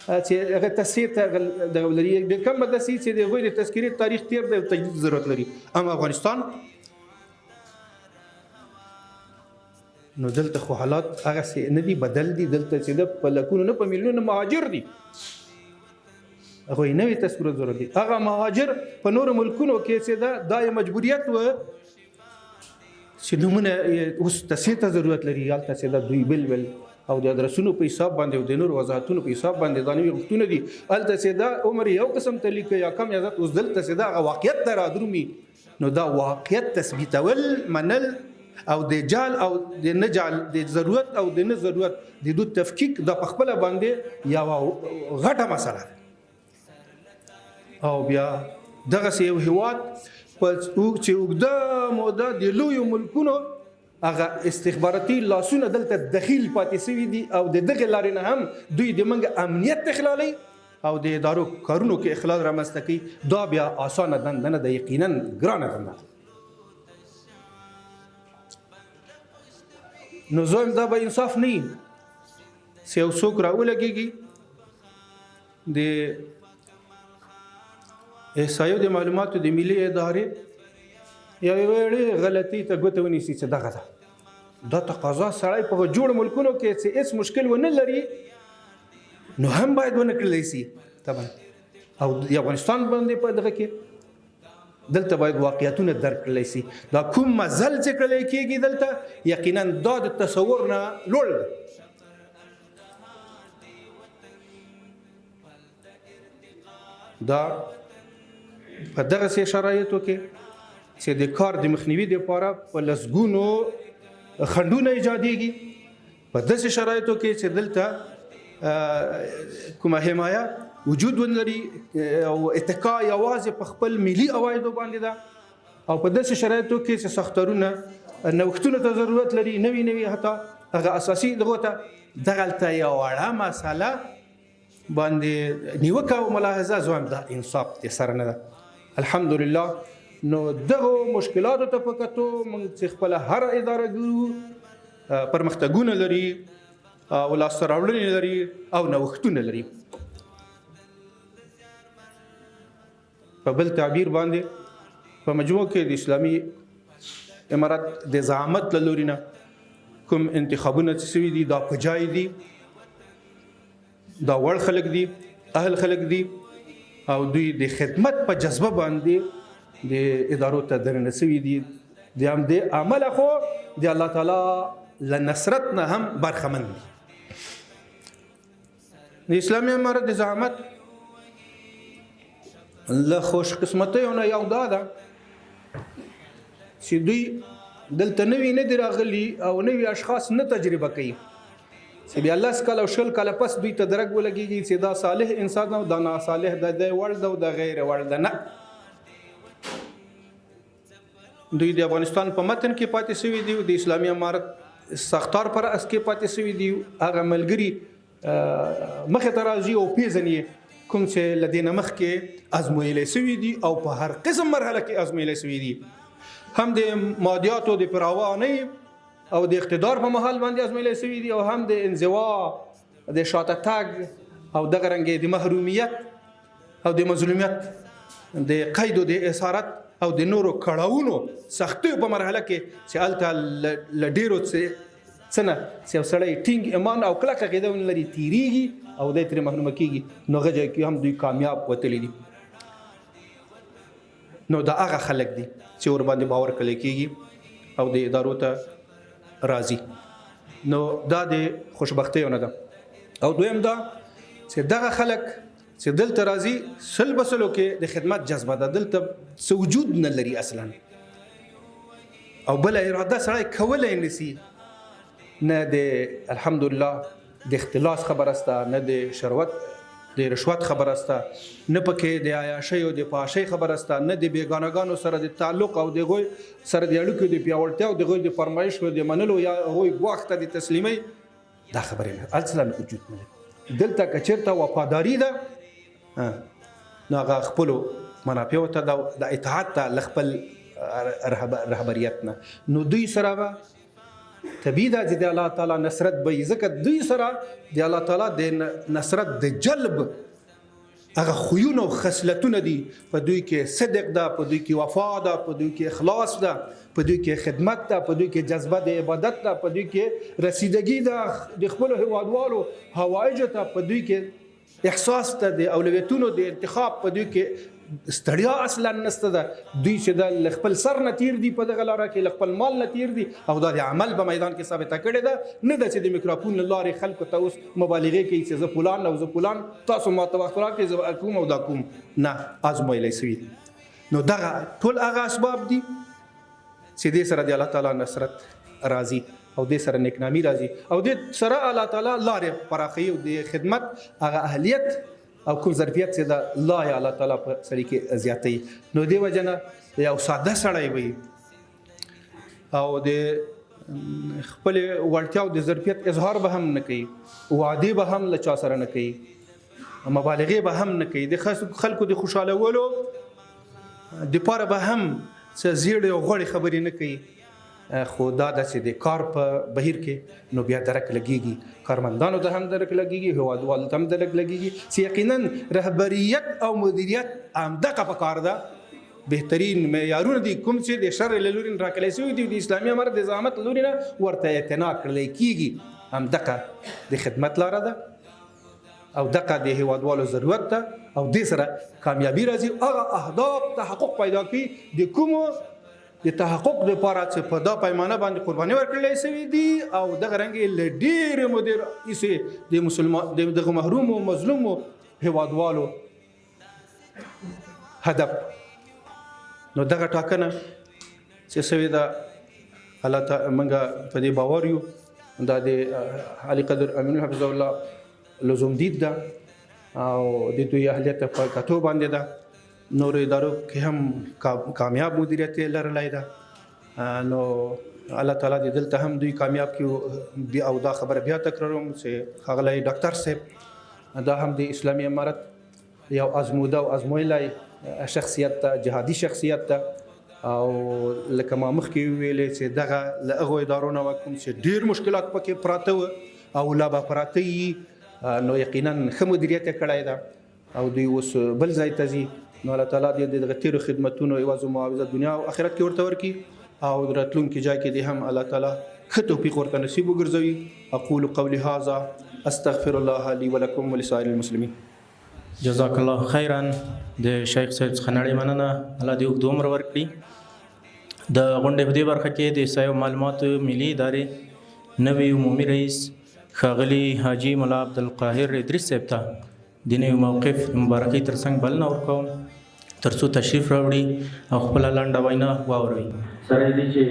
چې هغه تصحیح ته دغه ولري، ډېر کم به داسې چې د هغوی د تذکرې تاریخ تېر دی او تجدید ضرورت لري. اما افغانستان نو دلته خو حالات هغسې نه دي، بدل دي. دلته چې ده په لکونو نه په میلیونونو مهاجر دي، هغوی نوې تذکره ضرورت دي. هغه مهاجر په نورو ملکونو کې چې ده دا یې مجبوریت و چې نومونه اوس تصحیح ته ضرورت لري، هلته چې ده دوی بل بل او د ادرسونو په حساب باندې او د نورو وضاحتونو په حساب باندې دا نوي غوښتونه دي. هلته چې ده عمر یو قسم ته لیکه یا کم یا زیات، اوس دلته چې ده هغه واقعیت ته رادرومي. نو دا واقعیت تثبیتول، منل او د جعل او د نه جعل، د ضرورت او د نه ضرورت د دوی تفکیک دا په خپله باندې یوه غټه مسله ده. او بیا دغسې یو هیواد په چې اوږده موده د لویو ملکونو هغه استخباراتي لاسونه دلته دخیل پاتې سوي دي او د دغې لارې نه هم دوی د موږ امنیت اخلالوي او د ادارو کارونو کې اخلال رامنځته کوي، دا بیا اسانه دنده نه ده، یقینا ګرانه دنده ده. نو زه وایم دا به انصاف نه وي چې یو څوک راولګېږي د احصایو د معلوماتو د ملي ادارې یوې وړې غلطۍ ته ګوته ونیسي چې دغه ده. دا تقاضا سړی په جوړو ملکونو کې چې هېڅ مشکل ونه لري نو هم باید ونه کړلی سي طبعا. او د افغانستان باندې په دغه کې دلته باید واقعیتونه درک کړلی سي. دا کوم مزل چې کړلی کېږي دلته یقینا دا د تصور نه لوړ دی. دا په دغسې شرایطو کې چې د کار د مخنیوي دپاره په لسګونو خنډونه ایجادېږي، په داسې شرایطو کې چې دلته کومه حمایه وجود ونلري او اتکا یوازې په خپل ملي عوایدو باندې ده، او په داسې شرایطو کې چې ساختارونه نوښتونو ته ضرورت لري، نوي نوي حتی هغه اساسي دغو ته، دغلته یو وړه مسله باندې نیوکه او ملاحظه زه وایم دا انصاف دې سره نه ده. الحمدلله نو دغو مشکلاتو ته په کتو موږ چې خپله هره اداره ګورو پرمختګونه لري او لاسته راوړنې لري او نوښتونه لري. په بل تعبیر باندې په مجموع کې د اسلامي امارت د زعامت له لوري نه کوم انتخابونه چې سوي دي دا په جای دي، دا وړ خلک دي، اهل خلک دي، او دوی د خدمت په جذبه باندې د ادارو ته درنه سوي دي. د همدې امله خو د الله تعالی له نصرت نه هم برخمن دي. د اسلامي امارت د زعامت له خوشقسمتیو نه یو دا ده چې دوی دلته نوي نه دي راغلي او نوي اشخاص نه تجربه کوي، چې بیا لس کاله او 20 کاله پس دوی ته درک ولګېږي چې دا صالح انسان او دا ناصالح ده، دی وړ ده او دا غیر وړ ده. نه، دوی د افغانستان په متن کې پاتې سوي دي، د اسلامي امارت ساختار پر اس کې پاتې سوي دي. هغه ملګري مخې ته راځي او پېژني یې کوم چې له دې نه مخکې ازمویلی سوي دي او په هر قسم مرحله کې ازمویلی سوي دي، هم د مادیاتو د فراوانۍ او د اقتدار په مهال باندې ازمویلی سوي دي، او هم د انزوا د شاته تګ او دغه رنګ د محرومیت او د مظلومیت د قید او د اسارت او د نورو کړاوونو سختیو په مرحله کې چې هلته له ډېرو څه نه چې یو سړی ټینګ ایمان او کلکه عقیده ونه لري تېرېږي او دی ترې محرومه کېږي، نو هغه ځای کې هم دوی کامیاب وتلي دي. نو دا هغه خلک دي چې ورباندې باور کړی کېږي او د ادارو ته راځي. نو دا د خوشبختیو نه ده. او دویم دا چې دغه خلک چې دلته راځي سل په سلو کې د خدمت جذبه ده، دلته څه وجود نه لري اصلا، او بله اراده سړی کولی نه سي، نه د الحمدلله د اختلاس خبره سته، نه د شروت د رشوت خبره سته، نه پکې د عیاشۍ او د فحاشۍ خبره سته، نه د بیګانګانو سره د تعلق او د هغوی سره د اړیکو د پیاوړتیا او د هغوی د فرمایش او د منلو یا هغوی ګواښ ته د تسلیمۍ دا خبرې نه اصلا وجود نه لري. دلته که چېرته وفاداري ده نو هغه خپلو منافعو ته د اطاعت ته له خپل رهبریت نه، نو دوی سره به طبیعي ده چې د الله تعالی نصرت به وي، ځکه دوی سره د الله تعالی د نصرت د جلب هغه خویونه او خصلتونه دي، په دوی کې صدق ده، په دوی کې وفا ده، په دوی کې اخلاص ده، په دوی کې خدمت ده، په دوی کې جذبه د عبادت ده، په دوی کې رسیدګي ده د خپلو هیوادوالو حوایجو ته، په دوی کې احساس ته د اولویتونو د انتخاب، په دوی کې ستړیا اصلا نشته ده. دوی چې د له خپل سر نه تیر دي په دغه لاره کې، له خپل مال نه تیر دي، او دا د عمل په میدان کې ثابته کړې ده. نه ده چې د میکروفون له لارې خلکو ته اوس مبالغې کوي چې زه فلان او زه فلان، تاسو ما ته وخت راکړئ، زه به کوم او دا کوم. نه، ازمویلی سوي. نو دغه ټول هغه اسباب دي چې دې سره د الله تعالی نصرت راځي او دې سره نیکنامي راځي او دې سره الله تعالی لارې پراخوي او د خدمت هغه اهلیت او کوم ظرفیت چې ده لا یې الله تعالی په سړي کې زیاتوي. نو دې وجه نه یو ساده سړی وي او د خپلې وړتیا او د ظرفیت اظهار به هم نه کوي، وعدې به هم له چا سره نه کوي، مبالغې به هم نه کوي، د خلکو د خوشحالولو دپاره به هم څه زیړې او غوړې خبرې نه کوي. خو دا ده چې د کار په بهیر کې نو بیا درک لګیږي، کارمندانو ته هم درک لګیږي، هیوادوالو ته هم درک لګیږي چې یقینا رهبریت او مدیریت همدغه په کار ده. بهترین معیارونه دي کوم چې د شرع له لوري نه راکړلی شوي دي، د اسلامي امارت د زعامت له لوري نه ورته اعتنا کړلی کیږي. همدغه د خدمت لاره ده او دغه د هیوادوالو ضرورت ده او دې سره کامیابي راځي. هغه اهداف تحقق پیدا کوي د کومو د تحقق لپاره چې په دا پیمانه باندې قرباني ورکړلی شوي دي او دغه رنګ یې له ډېرې مودې راهیسې د مسلمان د دغه محرومو مظلومو هیوادوالو هدف. نو دغه ټاکنه چې سوې ده، الله تعالی موږ په دې باور یو دا د علي قدر امین حفظه الله لزوم دید ده او د دوی اهلیت په کتو باندې ده. نورو ادارو کې هم کامیاب مدیریت یې لرلی ده. نو الله تعالی دې دلته هم دوی کامیاب کړي. او دا خبره بیا تکراروم چې ښاغلی ډاکټر صاحب دا هم د اسلامي امارت یو ازموده او ازمویلی شخصیت ده، جهادي شخصیت ده. او لکه ما مخکې وویلې چې دغه له هغو ادارو نه وه کوم چې ډېر مشکلات پکې پراته وه او لا به پراته یي، نو یقینا ښه مدیریت یې کړی ده او دوی اوس بل ځای ته ځي. نو الله تعالی دې د دغه تېرو خدمتونو عوض او معاوضه دنیا او آخرت کې ورته ورکړي او د راتلونکي ځای کې دې هم الله تعالی ښه توفیق ورته نصیب وګرځوي. اقول قولي هذا استغفر الله لي ولكم ولسائر المسلمين. جزاک الله خیرا. د شیخ صاحب څخه نړۍ مننه، الله دې اوږد عمر ورکړي. د غونډې په دې برخه کې د احصایې او معلوماتو ملي ادارې نوي عمومي رئیس ښاغلي حاجي ملا عبدالقاهر ادریس صاحب ته د نوي موقف د مبارکۍ ترڅنګ بلنه ورکوم ترڅو تشریف راوړي او خپله لنډه وینا واوروي. سره دې چې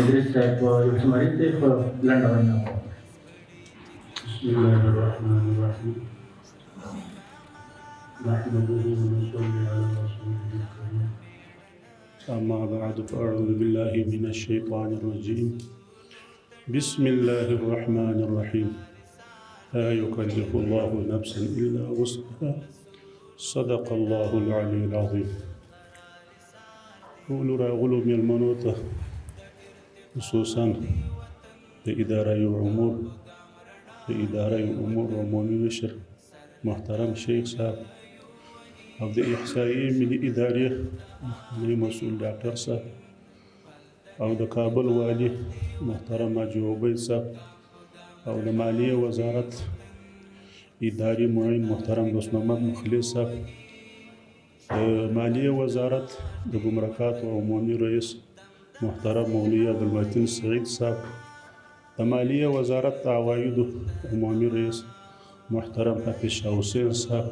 ادریس صاحب یو څه مریض دی، خو لنډه وینا واوروي. بسم الله الرحمن الرحيم. نحمده ونصلي على رسوله الكريم. أما بعد، فأعوذ بالله من الشيطان الرجيم. بسم الله الرحمن الرحيم. لا يكلف الله نفسا إلا وسعها. صدق الله العلي العظيم. ټولو راغلو مېلمنو ته، خصوصا د ادارې امور د ادارې امور عمومي مشر محترم شیخ صاحب او د احصایې ملي ادارې مخکنی مسؤل ډاکټر صاحب او د کابل والي محترم حاجي عبید صاحب او د مالیې وزارت اداري معین محترم دوست محمد مخلص صاحب، د مالیې وزارت د ګمرکاتو عمومي رئیس محترم مولوي عبدالمتین سعید صاحب، د مالیې وزارت د عوایدو عمومي رئیس محترم حفیظ شاه حسین صاحب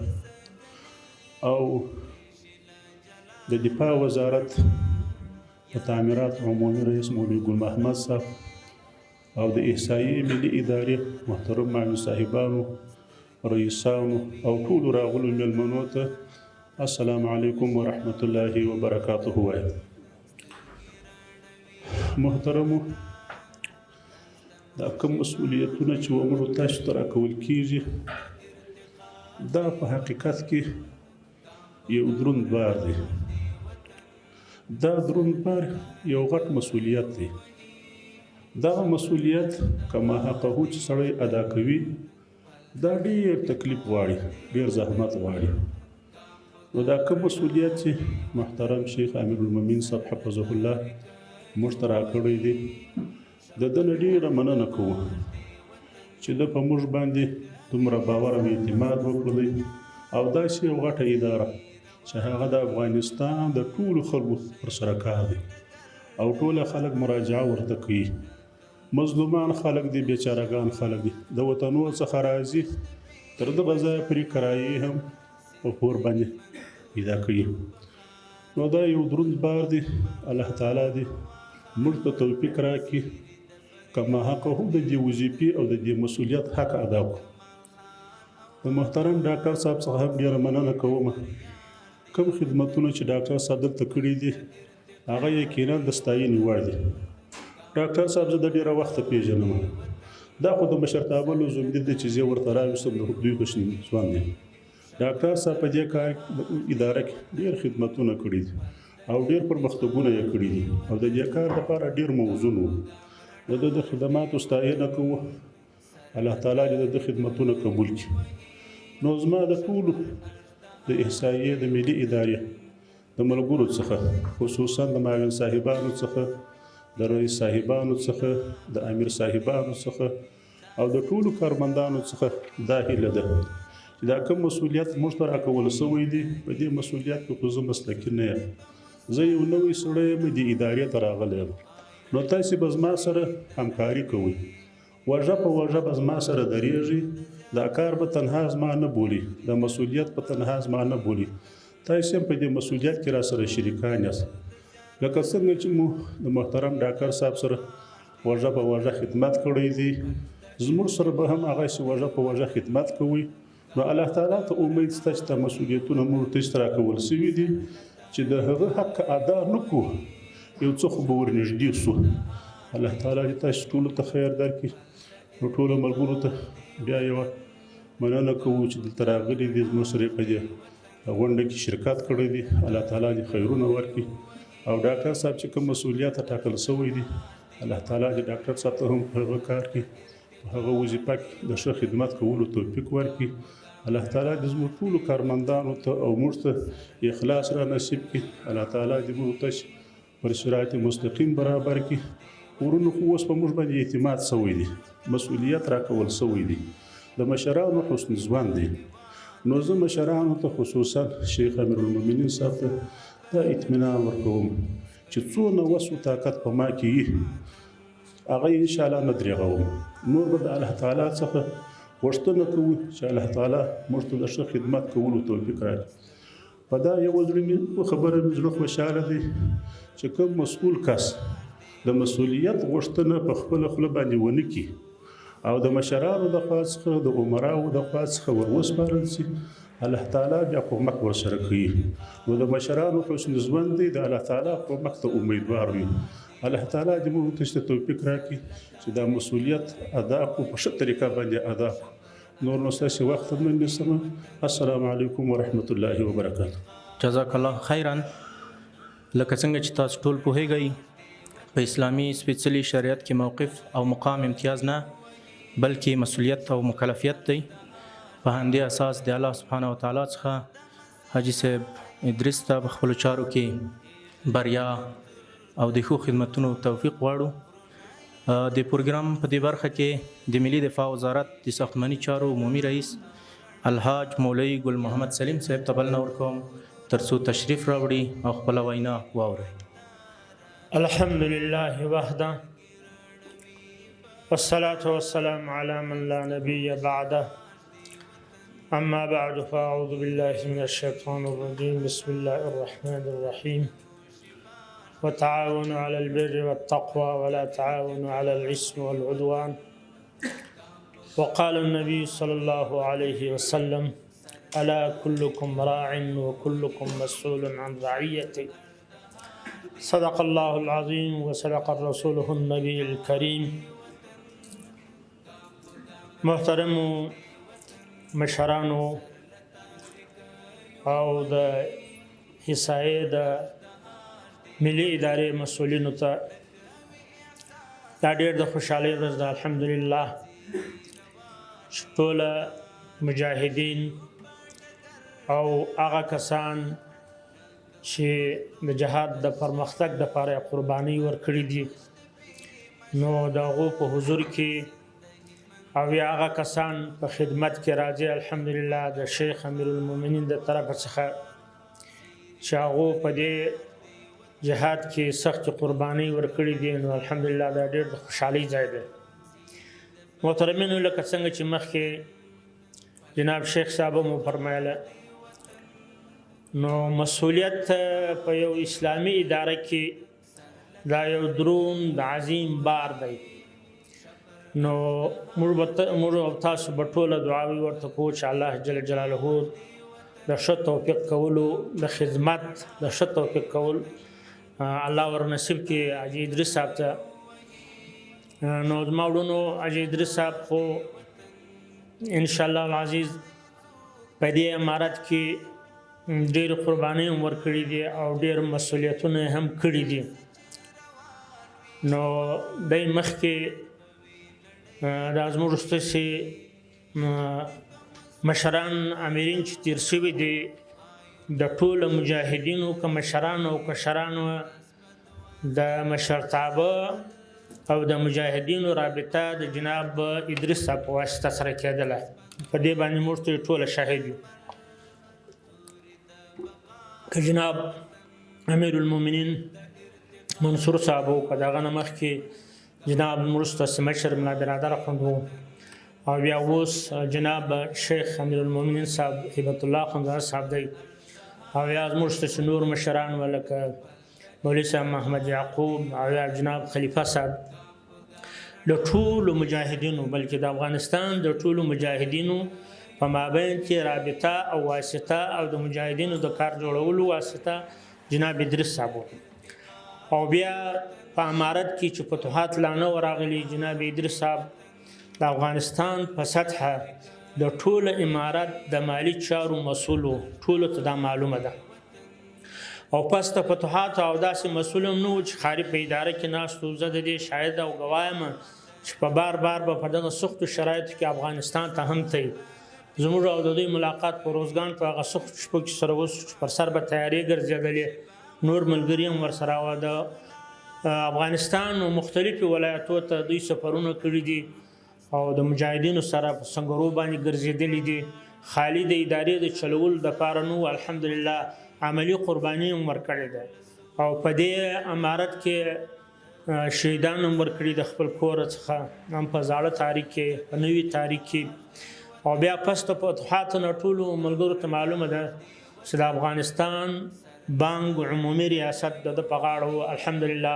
او د دفاع وزارت د تعمیرات عمومي رئیس مولوي ګل محمد صاحب او د احصایې ملي ادارې محترم معاون صاحبانو، رئیسانو او ټولو راغلو مېلمنو ته السلام علیکم ورحمت الله وبرکاته وایم. محترمو، دا کوم مسؤلیتونه چې وموږ تاسو ته راکول کېږي، دا په حقیقت کې یو دروند بار دی. دا دروند بار یو غټ مسؤلیت دی. دغه مسؤلیت کما حقه چې سړی ادا کوي، دا ډېر تکلیف غواړي، ډېر زحمت غواړي. نو دا کوم مسؤلیت چې محترم شیخ امیرالمؤمنین صاحب حفظه الله موږ ته راکړی دی، د ده نه ډېره مننه کوو چې ده په موږ باندې دومره باور او اعتماد وکړی او داسې یو غټه اداره چې هغه د افغانستان د ټولو خلکو پر سره کار دی او ټوله خلک مراجعه ورته کوي. مظلومان خلک دي، بیچارهګان خلک دي، د وطنو څخه راځي تر دغه ځایه پرې کرایې هم په پور باندې پیدا کوي. نو دا یو دروند بار دی. الله تعالی دې موږ ته توفیق راکړي کما حقه د دې وظیفې او د دې مسؤلیت حق ادا کړو. د محترم ډاکټر صاحب څخه هم ډېره مننه کوم. کوم خدمتونه چې ډاکټر صاحب دلته کړي دي هغه یقینا د ستاینې وړ دي. ډاکټر صاحب زه د ډېره وخته پېژنم، دا خو د مشرتابه لزوم دی چې زه ورته راوستم، د دوی خو ځوان دی. ډاکټر صاحب په دې کار اداره کې ډېر خدمتونه کړي دي او ډېر پرمختګونه یې کړي دي او د دې کار لپاره ډېر موزون وو. د ده د خدماتو ستاینه کوو، الله تعالی دې د ده خدمتونه قبول کړي. نو زما د ټولو د احصایې د ملي ادارې د ملګرو څخه، خصوصا د معاون صاحبانو څخه، د رئیس صاحبانو څخه، د امیر صاحبانو څخه او د ټولو کارمندانو څخه دا هیله ده چې دا کوم مسؤلیت موږ ته راکول سوی دی، په دې مسؤلیت کې خو زه مسلکي نه یم، زه یو نوی سړی یم، دې ادارې ته راغلی یم، نو تاسې به زما سره همکاري کوئ، وژه په وژه به زما سره درېږئ، دا کار به تنها زما نه بولي، دا مسؤلیت به تنها زما نه بولي، تاسې هم په دې مسؤلیت کې را سره شریکان یاست. لکه څنګه چې مو د محترم ډاکټر صاحب سره وژه په وژه خدمت کړی دی، زموږ سره به هم هغسې وژه په وژه خدمت کوئ. نو الله تعالی ته امید شته چې دا مسؤلیتونه موږ ته راکول سوي دي چې د هغه حق ادا نه کړو، یو څه خو به ورنږدې سو. الله تعالی دې تاسو ټولو ته خیر درکړي. نو ټولو ملګرو ته بیا یوه مننه کوو چې دلته راغلي دي، زموږ سره په دې غونډه کې شرکت کړی دی. الله تعالی دې خیرونه ورکړي. او ډاکټر صاحب چې کوم مسؤلیت ټاکل سوی دی، الله تعالی دې ډاکټر صاحب ته هم په هغه کار کې، په هغه وظیفه کې د ښه خدمت کولو توفیق ورکړي. الله تعالی دې زموږ ټولو کارمندانو ته او موږ ته اخلاص را نصیب کړي. الله تعالی دې موږ ته پر صراط مستقیم برابر کړي. ورونو خو اوس په موږ باندې اعتماد سوی دی، مسؤلیت راکول سوی دی، د مشرانو حسن ځوان دی. نو زه مشرانو ته خصوصا شیخ امیرالمؤمنین صاحب ته دا اطمینان ورکوم چې څونه وس و طاقت په ما کې وي هغه انشاءالله نه درېغوم. نور به د الله تعالی څخه غوښتنه کوو چې الله تعالی موږ ته د ښه خدمت کولو توفیق راکړي. په دا یوه زړه مې خبره مې زړه خوشحاله دی چې کوم مسؤل کس د مسؤلیت غوښتنه په خپله خوله باندې ونه کړي او د مشرانو د خوا څخه، د عمراو د خوا څخه ور وسپارل سي، الله تعالی بیا کومک ورسره کوي. نو د مشرانو حسن ژوند دی، د الله تعالی کومک ته امیدوار وي. الله تعالی دې موږ ته توفیق راکړي چې دا مسؤلیت ادا کړو، په ښه طریقه باندې ادا کړو. نور نو ستاسې وخت هم نه نیسم. السلام علیکم ورحمت الله وبرکاته. جزاک الله خیرا. لکه څنګه چې تاسو ټول پوهیږئ، په اسلامي سپېڅلي شریعت کې موقف او مقام امتیاز نه بلکې مسؤلیت او مکلفیت دی. په همدې اساس د الله سبحانه وتعالی څخه حاجي صاحب ادریس ته په خپلو چارو کې بریا او د ښو خدمتونو توفیق غواړو. د پروګرام په دې برخه کې د ملي دفاع وزارت د ساختماني چارو عمومي رئیس الحاج مولوي ګل محمد سلیم صاحب ته بلنه ورکوم ترڅو تشریف راوړي او خپله وینا واوري. الحمد لله وحده والصلاة والسلام على من لا نبي بعده، أما بعد فأعوذ بالله من الشيطان الرجيم. بسم الله الرحمن الرحيم. وتعاونوا على البر والتقوى ولا تعاونوا على الإثم والعدوان. وقال النبي صلى الله عليه وسلم: ألا كلكم راع وكلكم مسؤول عن رعيته. صدق الله العظيم وصدق رسوله النبي الكريم. محترم مشرانو او د حصایې د ملي ادارې مسؤلینو ته دا ډېر د خوشحالۍ ورځ ده. الحمدلله چې ټوله مجاهدین او هغه کسان چې د جهاد د پرمختګ لپاره یې قربانۍ ورکړي دي، نو د هغو په حضور کې او یا هغه کسان په خدمت کې راځي، الحمدلله د شیخ امیرالمؤمنین د طرفه څخه چې هغو په دې جهاد کې سختې قربانۍ ورکړي دي، نو الحمدلله دا ډېر د خوشحالۍ ځای دی. محترمینو، لکه څنګه چې مخکې جناب شیخ صاحب هم وفرمایله، نو مسؤلیت په یو اسلامي اداره کې دا یو دروند عظیم بار دی. نو موږ او تاسو به ټوله دعاوې ورته کوو چې الله جل جلاله د ښه توفیق کولو، د خدمت د ښه توفیق کول الله ور نصیب کړي حاجي ادریس صاحب ته. نو زما وروڼو، حاجي ادریس صاحب خو انشاءالله العزیز په دې امارت کې ډېرې قربانۍ هم ورکړي دي او ډېر مسؤلیتونه یې هم کړي دي. نو دی مخکې دا زموږ ستاسې مشران امیرین چې تېر شوي دي، د ټولو مجاهدینو که مشرانو او کشرانو د مشرتابه او د مجاهدینو رابطه د جناب ادریس صاحب په واسطه سره کېدله. په دې باندې موږ ته ټوله شاهد یو. که جناب امیرالمؤمنین منصور صاحب و، که د هغه نه مخکې جناب موږ ستاسې مشر ملا برادر اخوند و، او بیا اوس جناب شیخ امیرالمؤمنین صاحب هبت الله اخوندزاده صاحب دی، او یا زموږ ستاسې نور مشران و لکه مولوي صاحب محمد یعقوب او یا جناب خلیفه صاحب، د ټولو مجاهدینو بلکې د افغانستان د ټولو مجاهدینو په مابین کې رابطه او واسطه او د مجاهدینو د کار جوړولو واسطه جناب ادریس صاحب و. او بیا په امارت کې چې فتوحات لا نه وه راغلي، جناب ادریس صاحب د افغانستان په سطحه د ټول امارت د مالي چارو مسؤل و، ټولو ته دا معلومه ده. او پس د فتوحاتو او داسې مسؤل هم نه و چې ښاري په اداره کې ناست و. زه د دې شاهد او ګواه یم چې په بار بار به په دغه سختو شرایطو کې افغانستان ته هم تی. زموږ او د دوی ملاقات په روزګان په هغه سختو شپو کې سره وسو چې پر سر به تیارې ګرځېدلې، نور ملګري هم ورسره وه. د افغانستان مختلفو ولایتو ته دوی سفرونه کړي دي او د مجاهدینو سره په سنګرو باندې ګرځېدلي دي. خالي د ادارې د چلولو دپاره نو الحمدلله عملي قرباني هم ورکړې ده، او په دې امارت کې شهیدان هم ورکړي د خپل کور څخه، هم په زاړه تاریخ کې، په نوي تاریخ کې. او بیا پس د فتوحاتو نه ټولو ملګرو ته معلومه ده چې د افغانستان بانک عمومي ریاست د ده په غاړه و. الحمدلله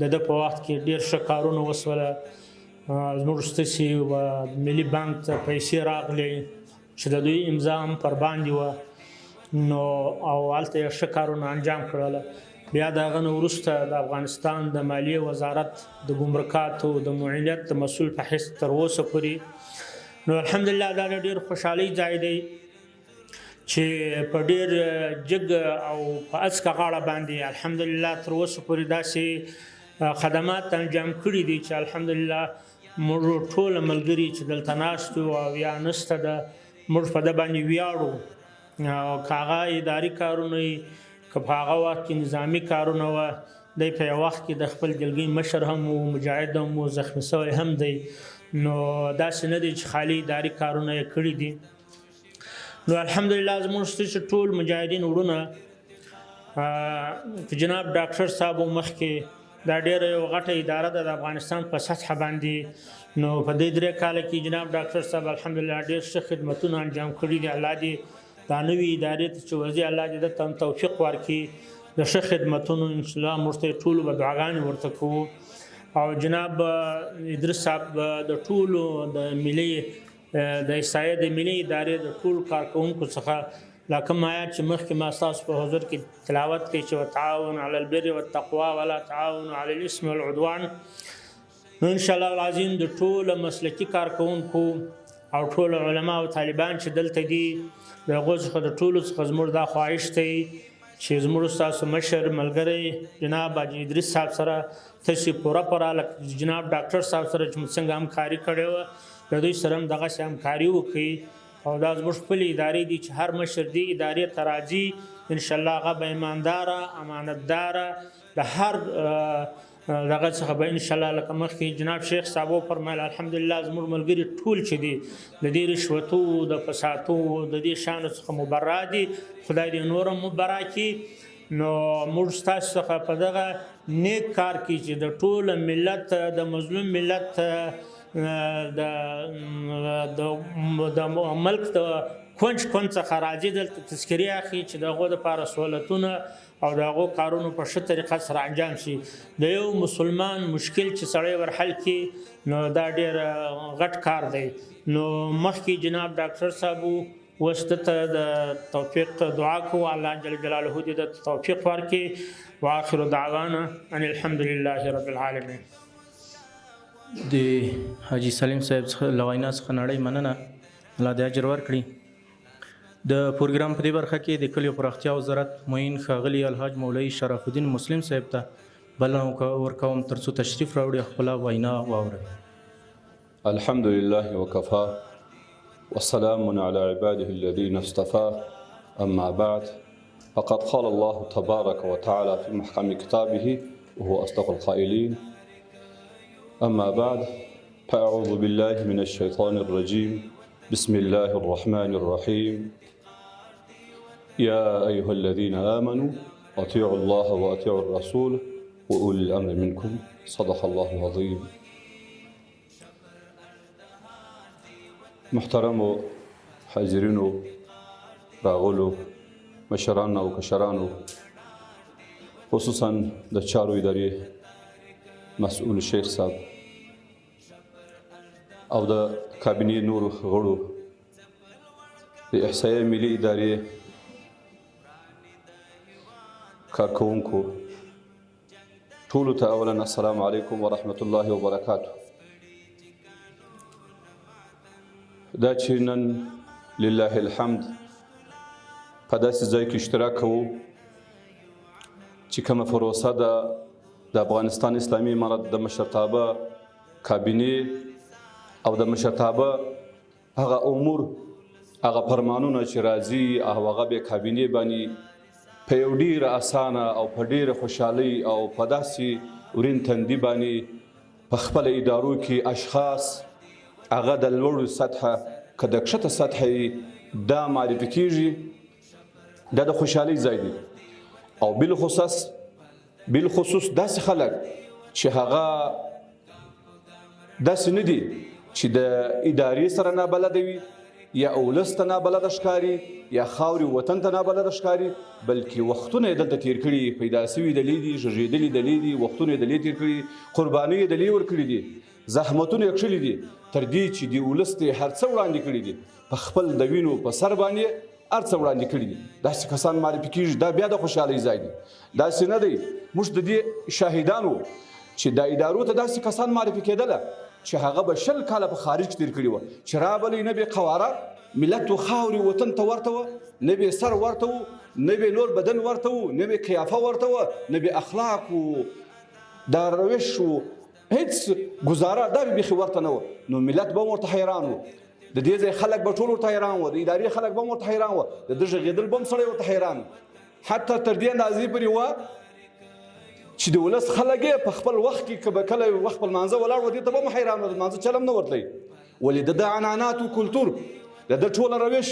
د ده په وخت کې ډېر ښه کارونه وسوله. زموږ ستاسې و ملي بانک ته پیسې راغلې چې د دوی امضا هم پر باندې وه، نو او هلته یې ښه کارونه انجام کړله. بیا د هغه نه وروسته د افغانستان د مالیې وزارت د ګمرکاتو د معینیت د مسؤل په حیث تر اوسه پورې. نو الحمدلله دا د ډېر خوشحالۍ ځای دی چې په ډېر جګ او په څکه غاړه باندې الحمدلله تر اوسه پورې داسې خدمات انجام کړي دي چې الحمدلله موږ ټول ملګري چې دلته ناست یو او یا نشته ده، موږ په ده باندې ویاړو. او که هغه اداري کارونه وي، که په هغه وخت کې نظامي کارونه وه، دی په یو وخت کې د خپل دلګۍ مشر هم و، مجاهد هم و، زخمي سوی هم دی. نو داسې نه دی چې خالي اداري کارونه یې کړي دي. نو الحمدلله زموږ ستاسې ټول مجاهدین وروڼه، جناب ډاکټر صاحب مخکې دا ډېره یو غټه اداره ده د افغانستان په سطحه باندې. نو په دې 3 کاله کې جناب ډاکټر صاحب الحمدلله ډېر ښه خدمتونه انجام کړي دي. الله دې دا نوې ادارې ته چې ورځي الله دې ده ته هم توفیق ورکړي د ښه خدمتونو. انشاءالله موږ ته ټولو به دعاګانې ورته کوو. او جناب ادریس صاحب د ټولو د ملي د احصایې د ملي ادارې د ټولو کارکوونکو څخه دا کوم آیات چې مخکې ما ستاسو په حضور کې تلاوت کړي چې وتعاون علی البر والتقوا ولا تعاون علی الاثم والعدوان، نو انشاءالله العظیم د ټولو مسلکي کارکوونکو او ټولو علما او طالبان چې دلته دي د هغو څخه د ټولو څخه زموږ دا خواهش دی چې زموږ ستاسو مشر ملګری جناب حاجي ادریس صاحب سره تاسې پوره پوره لکه جناب ډاکټر صاحب سره چې موږ څنګه همکاري کړې وه د دوی سره هم دغسې همکاري وکړئ. او دا زموږ خپلې ادارې دي چې هر مشر دې ادارې ته راځي، ان شاء الله هغه به ایمانداره، امانتداره، د هر دغه څخه به ان شاء الله لکه مخکې جناب شیخ صاحب وفرمایل، الحمدلله زموږ ملګري ټول چې دي د دې رشوتو، د فساتو، د دې شانو څخه مبرا دي، خدای دې نور هم مبرا کړي. نو موږ ستاسو څخه په دغه نیک کار کې چې د ټول ملت، د مظلوم ملت، د ملک د کنج کنج څخه راځي دلته تذکرې اخلي چې د هغو دپاره سهولتونه او د هغو کارونو په ښه طریقه سره انجام شي. د یو مسلمان مشکل چې سړی ور حل کړي نو دا ډېر غټ کار دی. نو مخکې جناب ډاکټر صاحب اوس ده ته د توفیق دعا کوو، الله جل جلاله دې ده ته توفیق ورکړي. واخر دعوانا ان الحمد لله رب العالمین. د حاجي سلیم صاحب څخه له وینا څخه نړۍ مننه، الله دې اجر ورکړي. د پروګرام په دې برخه کې د کلیو پراختیا وزارت معین ښاغلي الحاج مولوي شرف الدین مسلم صاحب ته بلنه ورکوم ترڅو تشریف راوړي او خپله وینا واوروي. الحمد لله وكفى وسلام على عباده الذين اصطفى، أما بعد، فقد قال الله تبارك وتعالى في محكم كتابه وهو أصدق القائلين: أما بعد، فأعوذ بالله من الشيطان الرجيم، بسم الله الرحمن الرحيم، يا أيها الذين آمنوا أطيعوا الله وأطيعوا الرسول وأولي الأمر منكم، صدق الله العظيم. محترمو حاضرینو، راغلو مشرانو او کشرانو، خصوصا د چارو ادارې مسؤل شیخ صاحب او د کابینې نورو غړو، د احصایې ملي ادارې کارکوونکو، ټولو ته اولا السلام علیکم ورحمت الله وبرکاته. دا چې نن لله الحمد په داسې ځای کې اشتراک کوو چې کومه پروسه ده د افغانستان اسلامي امارت د مشرتابه کابینې او د مشرتابه هغه امور، هغه فرمانونه چې راځي او هغه بیا کابینې باندې په یو ډېره اسانه او په ډېره خوشحالۍ او په داسې ورین تندي باندې په خپله ادارو کې اشخاص هغه د لوړو سطحه که د کښته سطحه یې دا معرفي کېږي، دا د خوشحالۍ ځای دی. او بالخصوص داسې خلک چې هغه داسې نه دي چې د ادارې سره نابلده وي یا اولس ته نابلده ښکاري یا خاورې وطن ته نابلده ښکاري، بلکې وختونه یې دلته تېر کړي، پیدا سوي دلې دي، غږېدلي دلې دي، وختونه یې دلې تېر کړي، قربانۍ یې دلې ورکړي دي، زحمتونه یې کښلي دي، تر دې چې دې ولس ته یې هر څه وړاندې کړي دي، په خپل د وینو په سر باندې هر څه وړاندې کړي دي. داسې کسان معرفي کېږي، دا بیا د خوشحالۍ ځای دی. داسې نه دی، موږ د دې شاهدان وو چې دا ادارو ته داسې کسان معرفي کېدله چې هغه به 20 کاله په خارج کې تېر کړي وه، چې رابلی نه بې قواره ملت و خاورې وطن ته ورته وه، نه بې سر ورته و، نه بې نور بدن ورته و، نه بې قیافه ورته وه، نه بې اخلاق و، دا روش و، هیڅ ګزاره دا بې بیخي ورته نه وه. نو ملت به هم ورته حیران و، د دې ځای خلک به ټول ورته حیران وو، د ادارې خلک به هم ورته حیران وو، د ده غږېدل به هم سړی ورته حیران و. حتی تر دې اندازې پورې وه چې د ولس خلک یې په خپل وخت کې که به کله وخت په لمانځه ولاړ وه، دې ته به هم حیران وه، د لمانځه چل هم نه ورتلی. ولې د ده عنعنات و کلتور، د ده ټوله روش،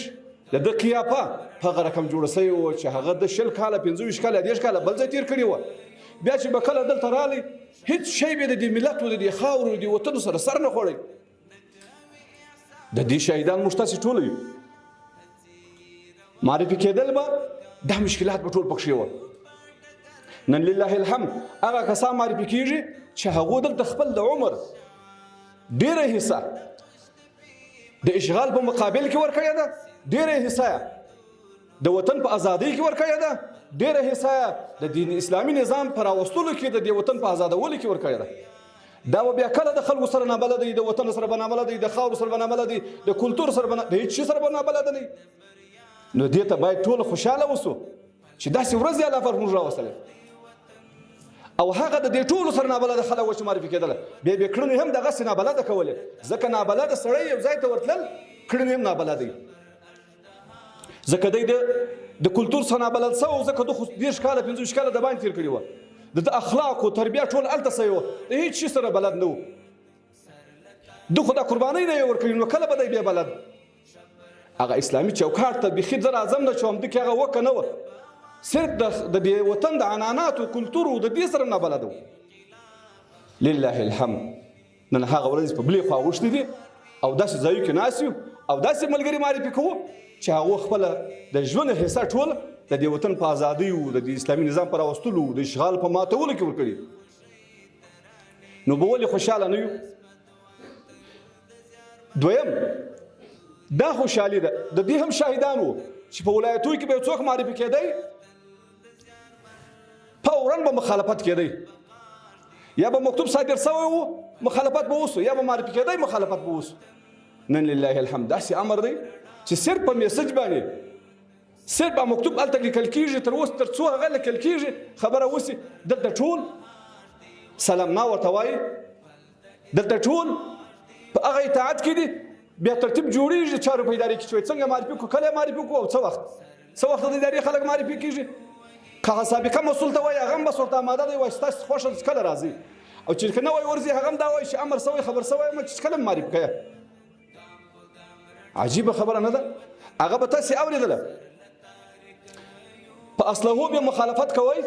د ده قیافه په هغه رقم جوړه شوې وه چې هغه د 20 کاله، 25 کاله، 30 کاله بل ځای تېر کړي وه. بیا چې به کله دلته راغلی، هیڅ شی به د دې ملت و د دې خاورو د دې وطن سره سر نه خوړی. د دې شهیدان موږ تاسې ټول یو. معرفي کېدل به دا مشکلات به ټول پکښې وه. نن لله الحمد هغه کسان معرفي کېږي چې هغو دلته خپل د عمر ډېره حصه د اشغال په مقابل کې ورکړې ده، ډېره حصه د وطن په ازادۍ کې ورکړې ده، ډېره حصه د دین اسلامي نظام په راوستلو کې د دې وطن په ازادولو کې ورکړې ده. دا به بیا کله د خلکو سره نابلده وي، د وطن سره به نابلده وي، د خاورو سره به نابلده وي، د کلتور سره به د هېڅ شي سره به نابلده نه وي. نو دې ته باید ټول خوشحاله اوسو چې داسې ورځ یې الله پر موږ راوستلې. او هغه د دې ټولو سره نابلده خلک وه چې معرفي کېدله، بیا بې کړنې هم دغسې نابلده کولې، ځکه نابلده سړی یو ځای ته ورتلل، کړنې هم نابلده وي. ځکه دی د کلتور څخه نابلد سوی و، ځکه ده خو 30 کاله 25 کاله د باندې تېر کړي وه، د ده اخلاق او تربیه ټول هلته سوی وه، د هیڅ شي سره بلد نه و. ده خو دا قربانۍ نه یې ورکړي، نو کله به دی بیا بلد؟ هغه اسلامي چوکاټ ته بیخي زه راځم نه چې همده کې هغه وکه نه وه، صرف د دې وطن د عنعناتو کلتور او د دې سره نابلد و. لله الحمد نن هغه ورځې په بلې خوا اوښتې دي او داسې ځایو کې ناست یو او داسې ملګري معرفي کوو چې هغو خپله د ژوند حصه ټول د دې وطن په ازادۍ او د دې اسلامي نظام په راوستلو د اشغال په ماتولو کې ورکړي. نو به ولې خوشحاله نه یو؟ دویم دا خوشحالي ده، د دې هم شاهدان وو چې په ولایتو کې به څوک معرفي کېدی، فورا به مخالفت کېدی، یا به مکتوب صادر سوی وو مخالفت به وسو، یا به معرفي کېدی مخالفت به وسو. نن لله الحمد داسې امر دی چې صرف په میسج باندې، صرف په مکتوب هلته لیکل کېږي، تر اوس تر څو هغه لیکل کېږي خبره وسي، دلته ټول سلام نا ورته وایي، دلته ټول په هغه اطاعت کې دي. بیا ترتیب جوړیږي چارو په ادارې کې چې څنګه معرفي کړو، کله معرفي کړو او څه وخت، څه وخت د ادارې خلک معرفي کېږي. که هغه سابقه مسؤل ته وایي هغه هم بس ورته اماده دی، وایي ستاسو خوښه ده چې کله راځئ، او چې که نه وایي ورځي هغه هم دا وایي چې امر سوی خبر سوی یم چې کله معرفي کوي. عجیبه خبره نه ده؟ هغه به تاسې اورېدله، په اسلحو به مخالفت کوئ،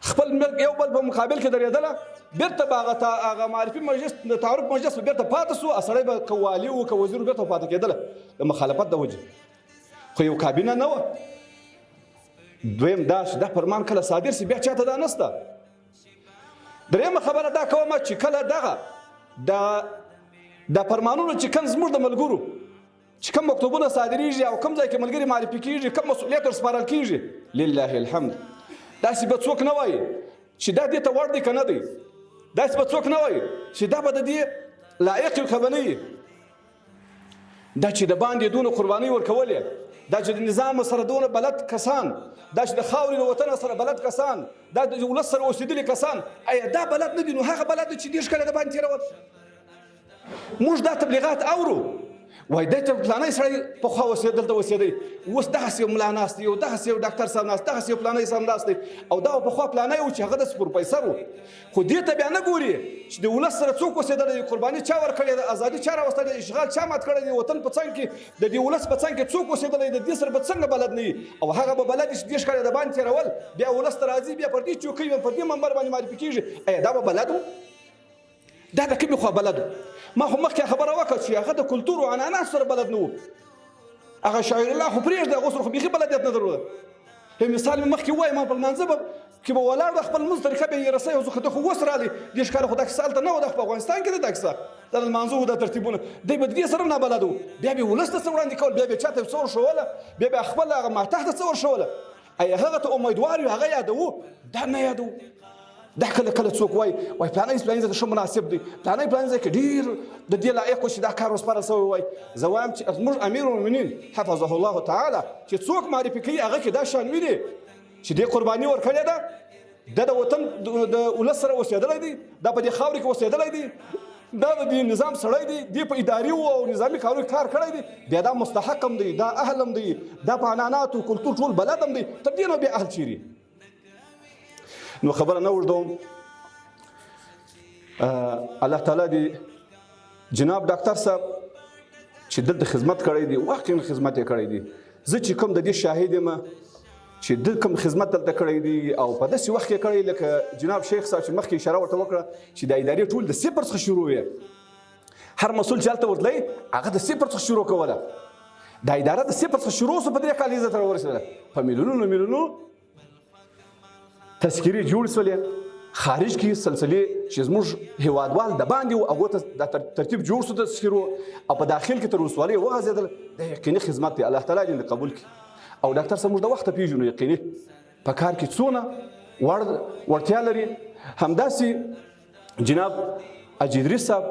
خپل ملک یو بل په مقابل کې درېدله، بیرته به هغه هغه معرفي مجلس د تعارف مجلس به بیرته پاتې سو، سړی به که والي و که وزیر و بیرته پاتې کېدله د مخالفت د وجې، خو یو کابینه نه وه. دویم دا چې دا فرمان کله صادر سي بیا چاته دا نسته. درېیمه خبره دا کومه چې کله دغه د فرمانونو چې کوم زموږ د ملګرو چې کوم مکتوبونه صادرېږي او کوم ځای کې ملګري معرفي کېږي، کوم مسؤلیت ورسپارل کېږي، لله الحمد داسې به څوک نه وایي چې دا دې ته وړ دی که نه دی، داسې به څوک نه وایي چې دا به د دې لایق یو که به نه وي. دا چې د باندې دونه قربانۍ ورکولې، دا چې د نظام سره دونه بلد کسان، دا چې د خاورې د وطن سره بلد کسان، دا د ولس سره اوسېدلي کسان، ایا دا بلد نه دي؟ نو هغه بلد چې 30 کاله د باندې تېرول. موږ دا تبلیغات اورو، وای دی ته پلانی سړی پخوا اوسېد دلته اوسېدی، اوس دغسې یو ملا ناست دی، یو دغسې یو ډاکټر صاحب ناست، دغسې یو پلانی صاحب ناست دی، او دا پخوا پلانی و چې هغه داسې پروفیسر و. خو دې ته بیا نه ګوري چې د ولس سره څوک اوسېدلی دی، قرباني چا ورکړې ده، ازادي چا راوستلې ده، اشغال چا مات کړی دی، وطن په څنګ کې د دې ولس په څنګ کې څوک اوسېدلی دی، دې سره به څنګه بلد نه وي؟ او هغه به بلد چې 30 کاله د باندې تېرول، بیا ولس ته راځي، بیا پر دې چوکۍ پر دې منبر باندې معرفي کېږي. ایا دا به بلد و؟ دا د کومې خوا بلد و؟ ما خو مخکې خبره وکړه چې هغه د کلتور او عنعنات سره بلد نه و. هغه شاعر الله خو پرېږده، هغو سره خو بیخي بلدیت نه درلوده. یو مثال مې مخکې ووایه، ما په لمانځه به کې به ولاړ د خپل لمونځ طریقه به یې رسوي، خو ته خو اوس راغلی 30 کاله خو دا کیسه هلته نه وه، دا خو په افغانستان کې ده دا کیسه، دا د لمانځه و دا ترتیبونه، دی به د دې سره هم نابلد و. بیا به یې ولس ته څه وړاندې کول، بیا به یې چا ته څه ورښووله، بیا به یې خپل هغه ماتح ته څه ورښووله. ایا هغه ته امیدوار یو هغه یادوو؟ دا نه یادوو. دا کله کله څوک وایي، وایي پلانی پلانی ځای ته ښه مناسب دی، پلانی پلانی ځای کې ډېر د دې لایق و چې دا کار ورسپارل سوی وای. زه وایم چې زموږ امیر المؤمنین حفظه الله تعالی چې څوک معرفي کوي هغه کې دا شان ویني چې دې قرباني ورکړې ده، ده د وطن د ولس سره اوسېدلی دی، دا په دې خاورې کې اوسېدلی دی، دا د دې نظام سړی دی، دې په اداري او نظامي کارو کې کار کړی دی، بیا دا مستحق هم دی، دا اهل هم دی، دا په عنعناتو کلتور ټول بلد هم دی، تر دې نو بیا اهل چیرې؟ نو خبره نه اوږدوم. الله تعالی دې جناب ډاکټر صاحب چې دلته خدمت کړی دی، واقعا خدمت یې کړی دی. زه چې کوم د دې شاهد یم چې ده کوم خدمت دلته کړی دی او په داسې وخت کې کړی لکه جناب شیخ صاحب چې مخکې اشاره ورته وکړه چې د ادارې ټول د صفر څخه شروع وي، هر مسؤل چې هلته ورتلی هغه د صفر څخه شروع کوله. دا اداره د صفر څخه شروع شوه، په 3 کال عزت راورسېدله، په میلیونونو میلیونونو تذکرې جوړ سولې، خارج کې سلسلې چې زموږ هیوادوال د باندې وو هغو ته دا ترتیب جوړ شو تذکرو، او په داخل کې تر ولسوالۍ وغځېدل. دا یقیني خدمت دی، الله تعالی دې قبول کړي. او ډاکټر صاحب موږ د وخته پېژنو، یقیني په کار کې څونه وړتیا لري. همداسې جناب اجیدري صاحب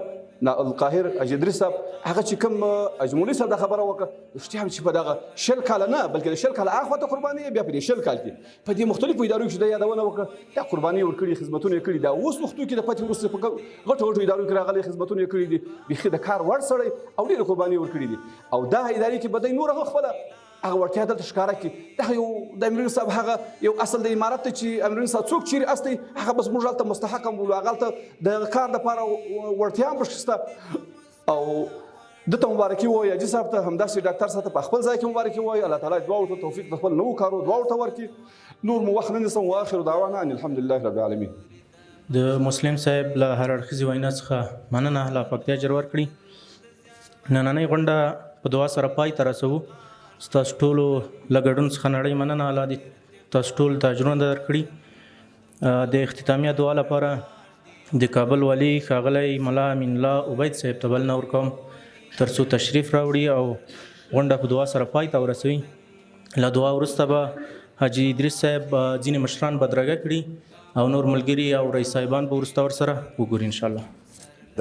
القاهر حاجي ادریس صاحب هغه چې کوم حاجي مولوي صاحب دا خبره وکړه، رښتیا هم چې په دغه 20 کاله نه بلکې د 20 کاله اخوا ته قرباني، بیا په دې 20 کال کې په دې مختلفو ادارو کې چې دا یادونه وکړه، دا قرباني ورکړي، خدمتونه یې کړي. دا اوس وختو کې د پاتې وروسته په غټو غټو ادارو کې راغلي، خدمتونه یې کړي دي، بیخي د کار وړ سړی او ډېرې قرباني ورکړي دي. او دا ادارې کې به دی نور هم خپله هغه وړتیا دلته ښکاره کړي. دا یو د امرین صاحب هغه یو اصل د امارت دی چې امرین صاحب څوک چیرې استوي هغه بس موږ هلته مستحق هم بولو، هغه هلته د کار دپاره وړتیا هم پکښې شته. او ده ته مبارکي ووایي، حاجي صاحب ته، همداسې ډاکټر صاحب ته په خپل ځای کې مبارکي ووایي. الله تعالی دعا ورته توفیق د خپل نوو کارو دعا ورته ورکړي. نور مو وخت نه نیسم. واخر دعوانا ان الحمد لله رب العالمین. د مسلم صاحب له هر اړخیزې وینا څخه مننه، الله پاک دې اجر ورکړي. نننۍ غونډه په دعا سره پای ته رسوو. ستاسو ټولو له ګډون څخه نړۍ مننه، الله دې تاسو ټولو ته اجرونه درکړي. د اختتامیه دعا لپاره د کابل والي ښاغلی ملا امین الله عبید صاحب ته بلنه ورکوم ترڅو تشریف راوړي او غونډه په دعا سره پای ته ورسوي. له دعا وروسته به حاجي ادریس صاحب ځینې مشران بدرګه کړي او نور ملګري او رئیس صاحبان به وروسته ورسره وګوري ان شاء الله.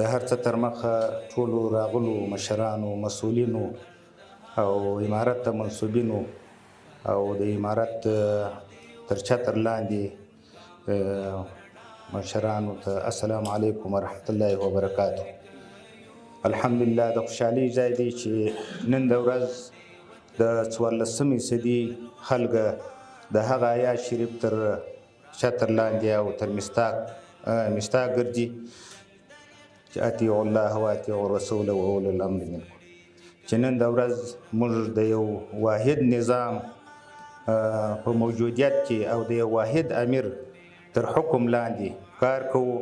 د هر څه تر مخه ټولو راغلو مشرانو، مسؤلینو او امارت ته منسوبینو او د امارت تر چتر لاندې مشرانو ته السلام علیکم ورحمت الله وبرکاته. الحمدلله د خوشحالۍ ځای دی چې نن د ورځ د 14مې صدي خلک د هغه آیات شریف تر چتر لاندې او تر مستاق ګرځي چې اطیعوا الله و اطیعوا الرسول و اولو الامر منکم، چې نن د ورځ موږ د یو واحد نظام په موجودیت کې او د یو واحد امیر تر حکم لاندې کار کوو.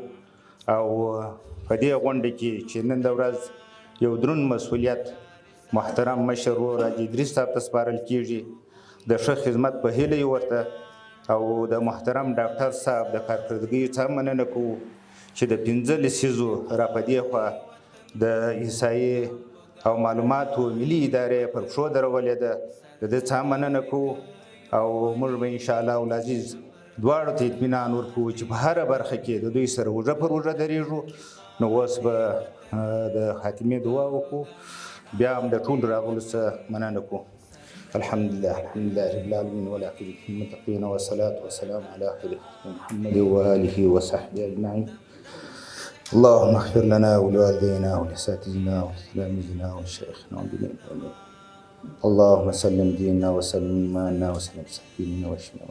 او په دې غونډه کې چې نن د ورځ یو دروند مسؤلیت محترم مشر ورور حاجي ادریس صاحب ته سپارل کېږي، د ښه خدمت په هیله یې ورته او د محترم ډاکټر صاحب د کارکردګۍ څخه مننه کوو چې د 5 لسیزو را په دې خوا د احصایې او معلوماتو ملي ادارې پر پښو درولې ده، د ده څخه مننه کوو. او موږ به انشاءالله العزیز دواړو ته اطمینان ورکوو چې په هره برخه کې د دوی سره اوږه پر اوږه درېږو. نو اوس به د خاتمې دعا وکړو، بیا هم د ټولو راغلو څخه مننه کوو. الحمد لله، الحمد لله رب العالمين والعاقبة للمتقين والصلاة والسلام على خير محمد وآله وصحبه أجمعين. اللهم اغفر لنا ولوالدينا ولأساتذتنا ولتلاميذنا ولشيخنا ولجميع المؤمنين. اللهم سلم ديننا وسلم إيماننا وسلم سبيلنا واشفنا.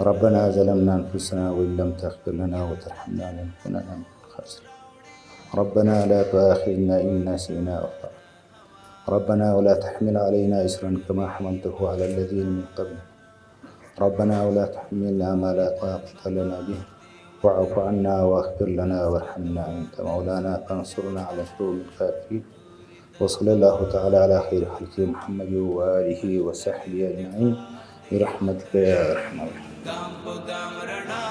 ربنا ظلمنا أنفسنا وإن لم تغفر لنا وترحمنا لنكونن من الخاسرين. ربنا لا تؤاخذنا إن نسينا أو أخطأنا. ربنا ولا تحمل علينا إصرا كما حملته على الذين من قبلنا. ربنا ولا تحملنا ما لا طاقة لنا به، واعف عنا واغفر لنا وارحمنا أنت مولانا فانصرنا على القوم الكافرين. وصلى الله تعالى على خير خلقه محمد وآله وصحبه أجمعين برحمتك يا أرحم الراحمين.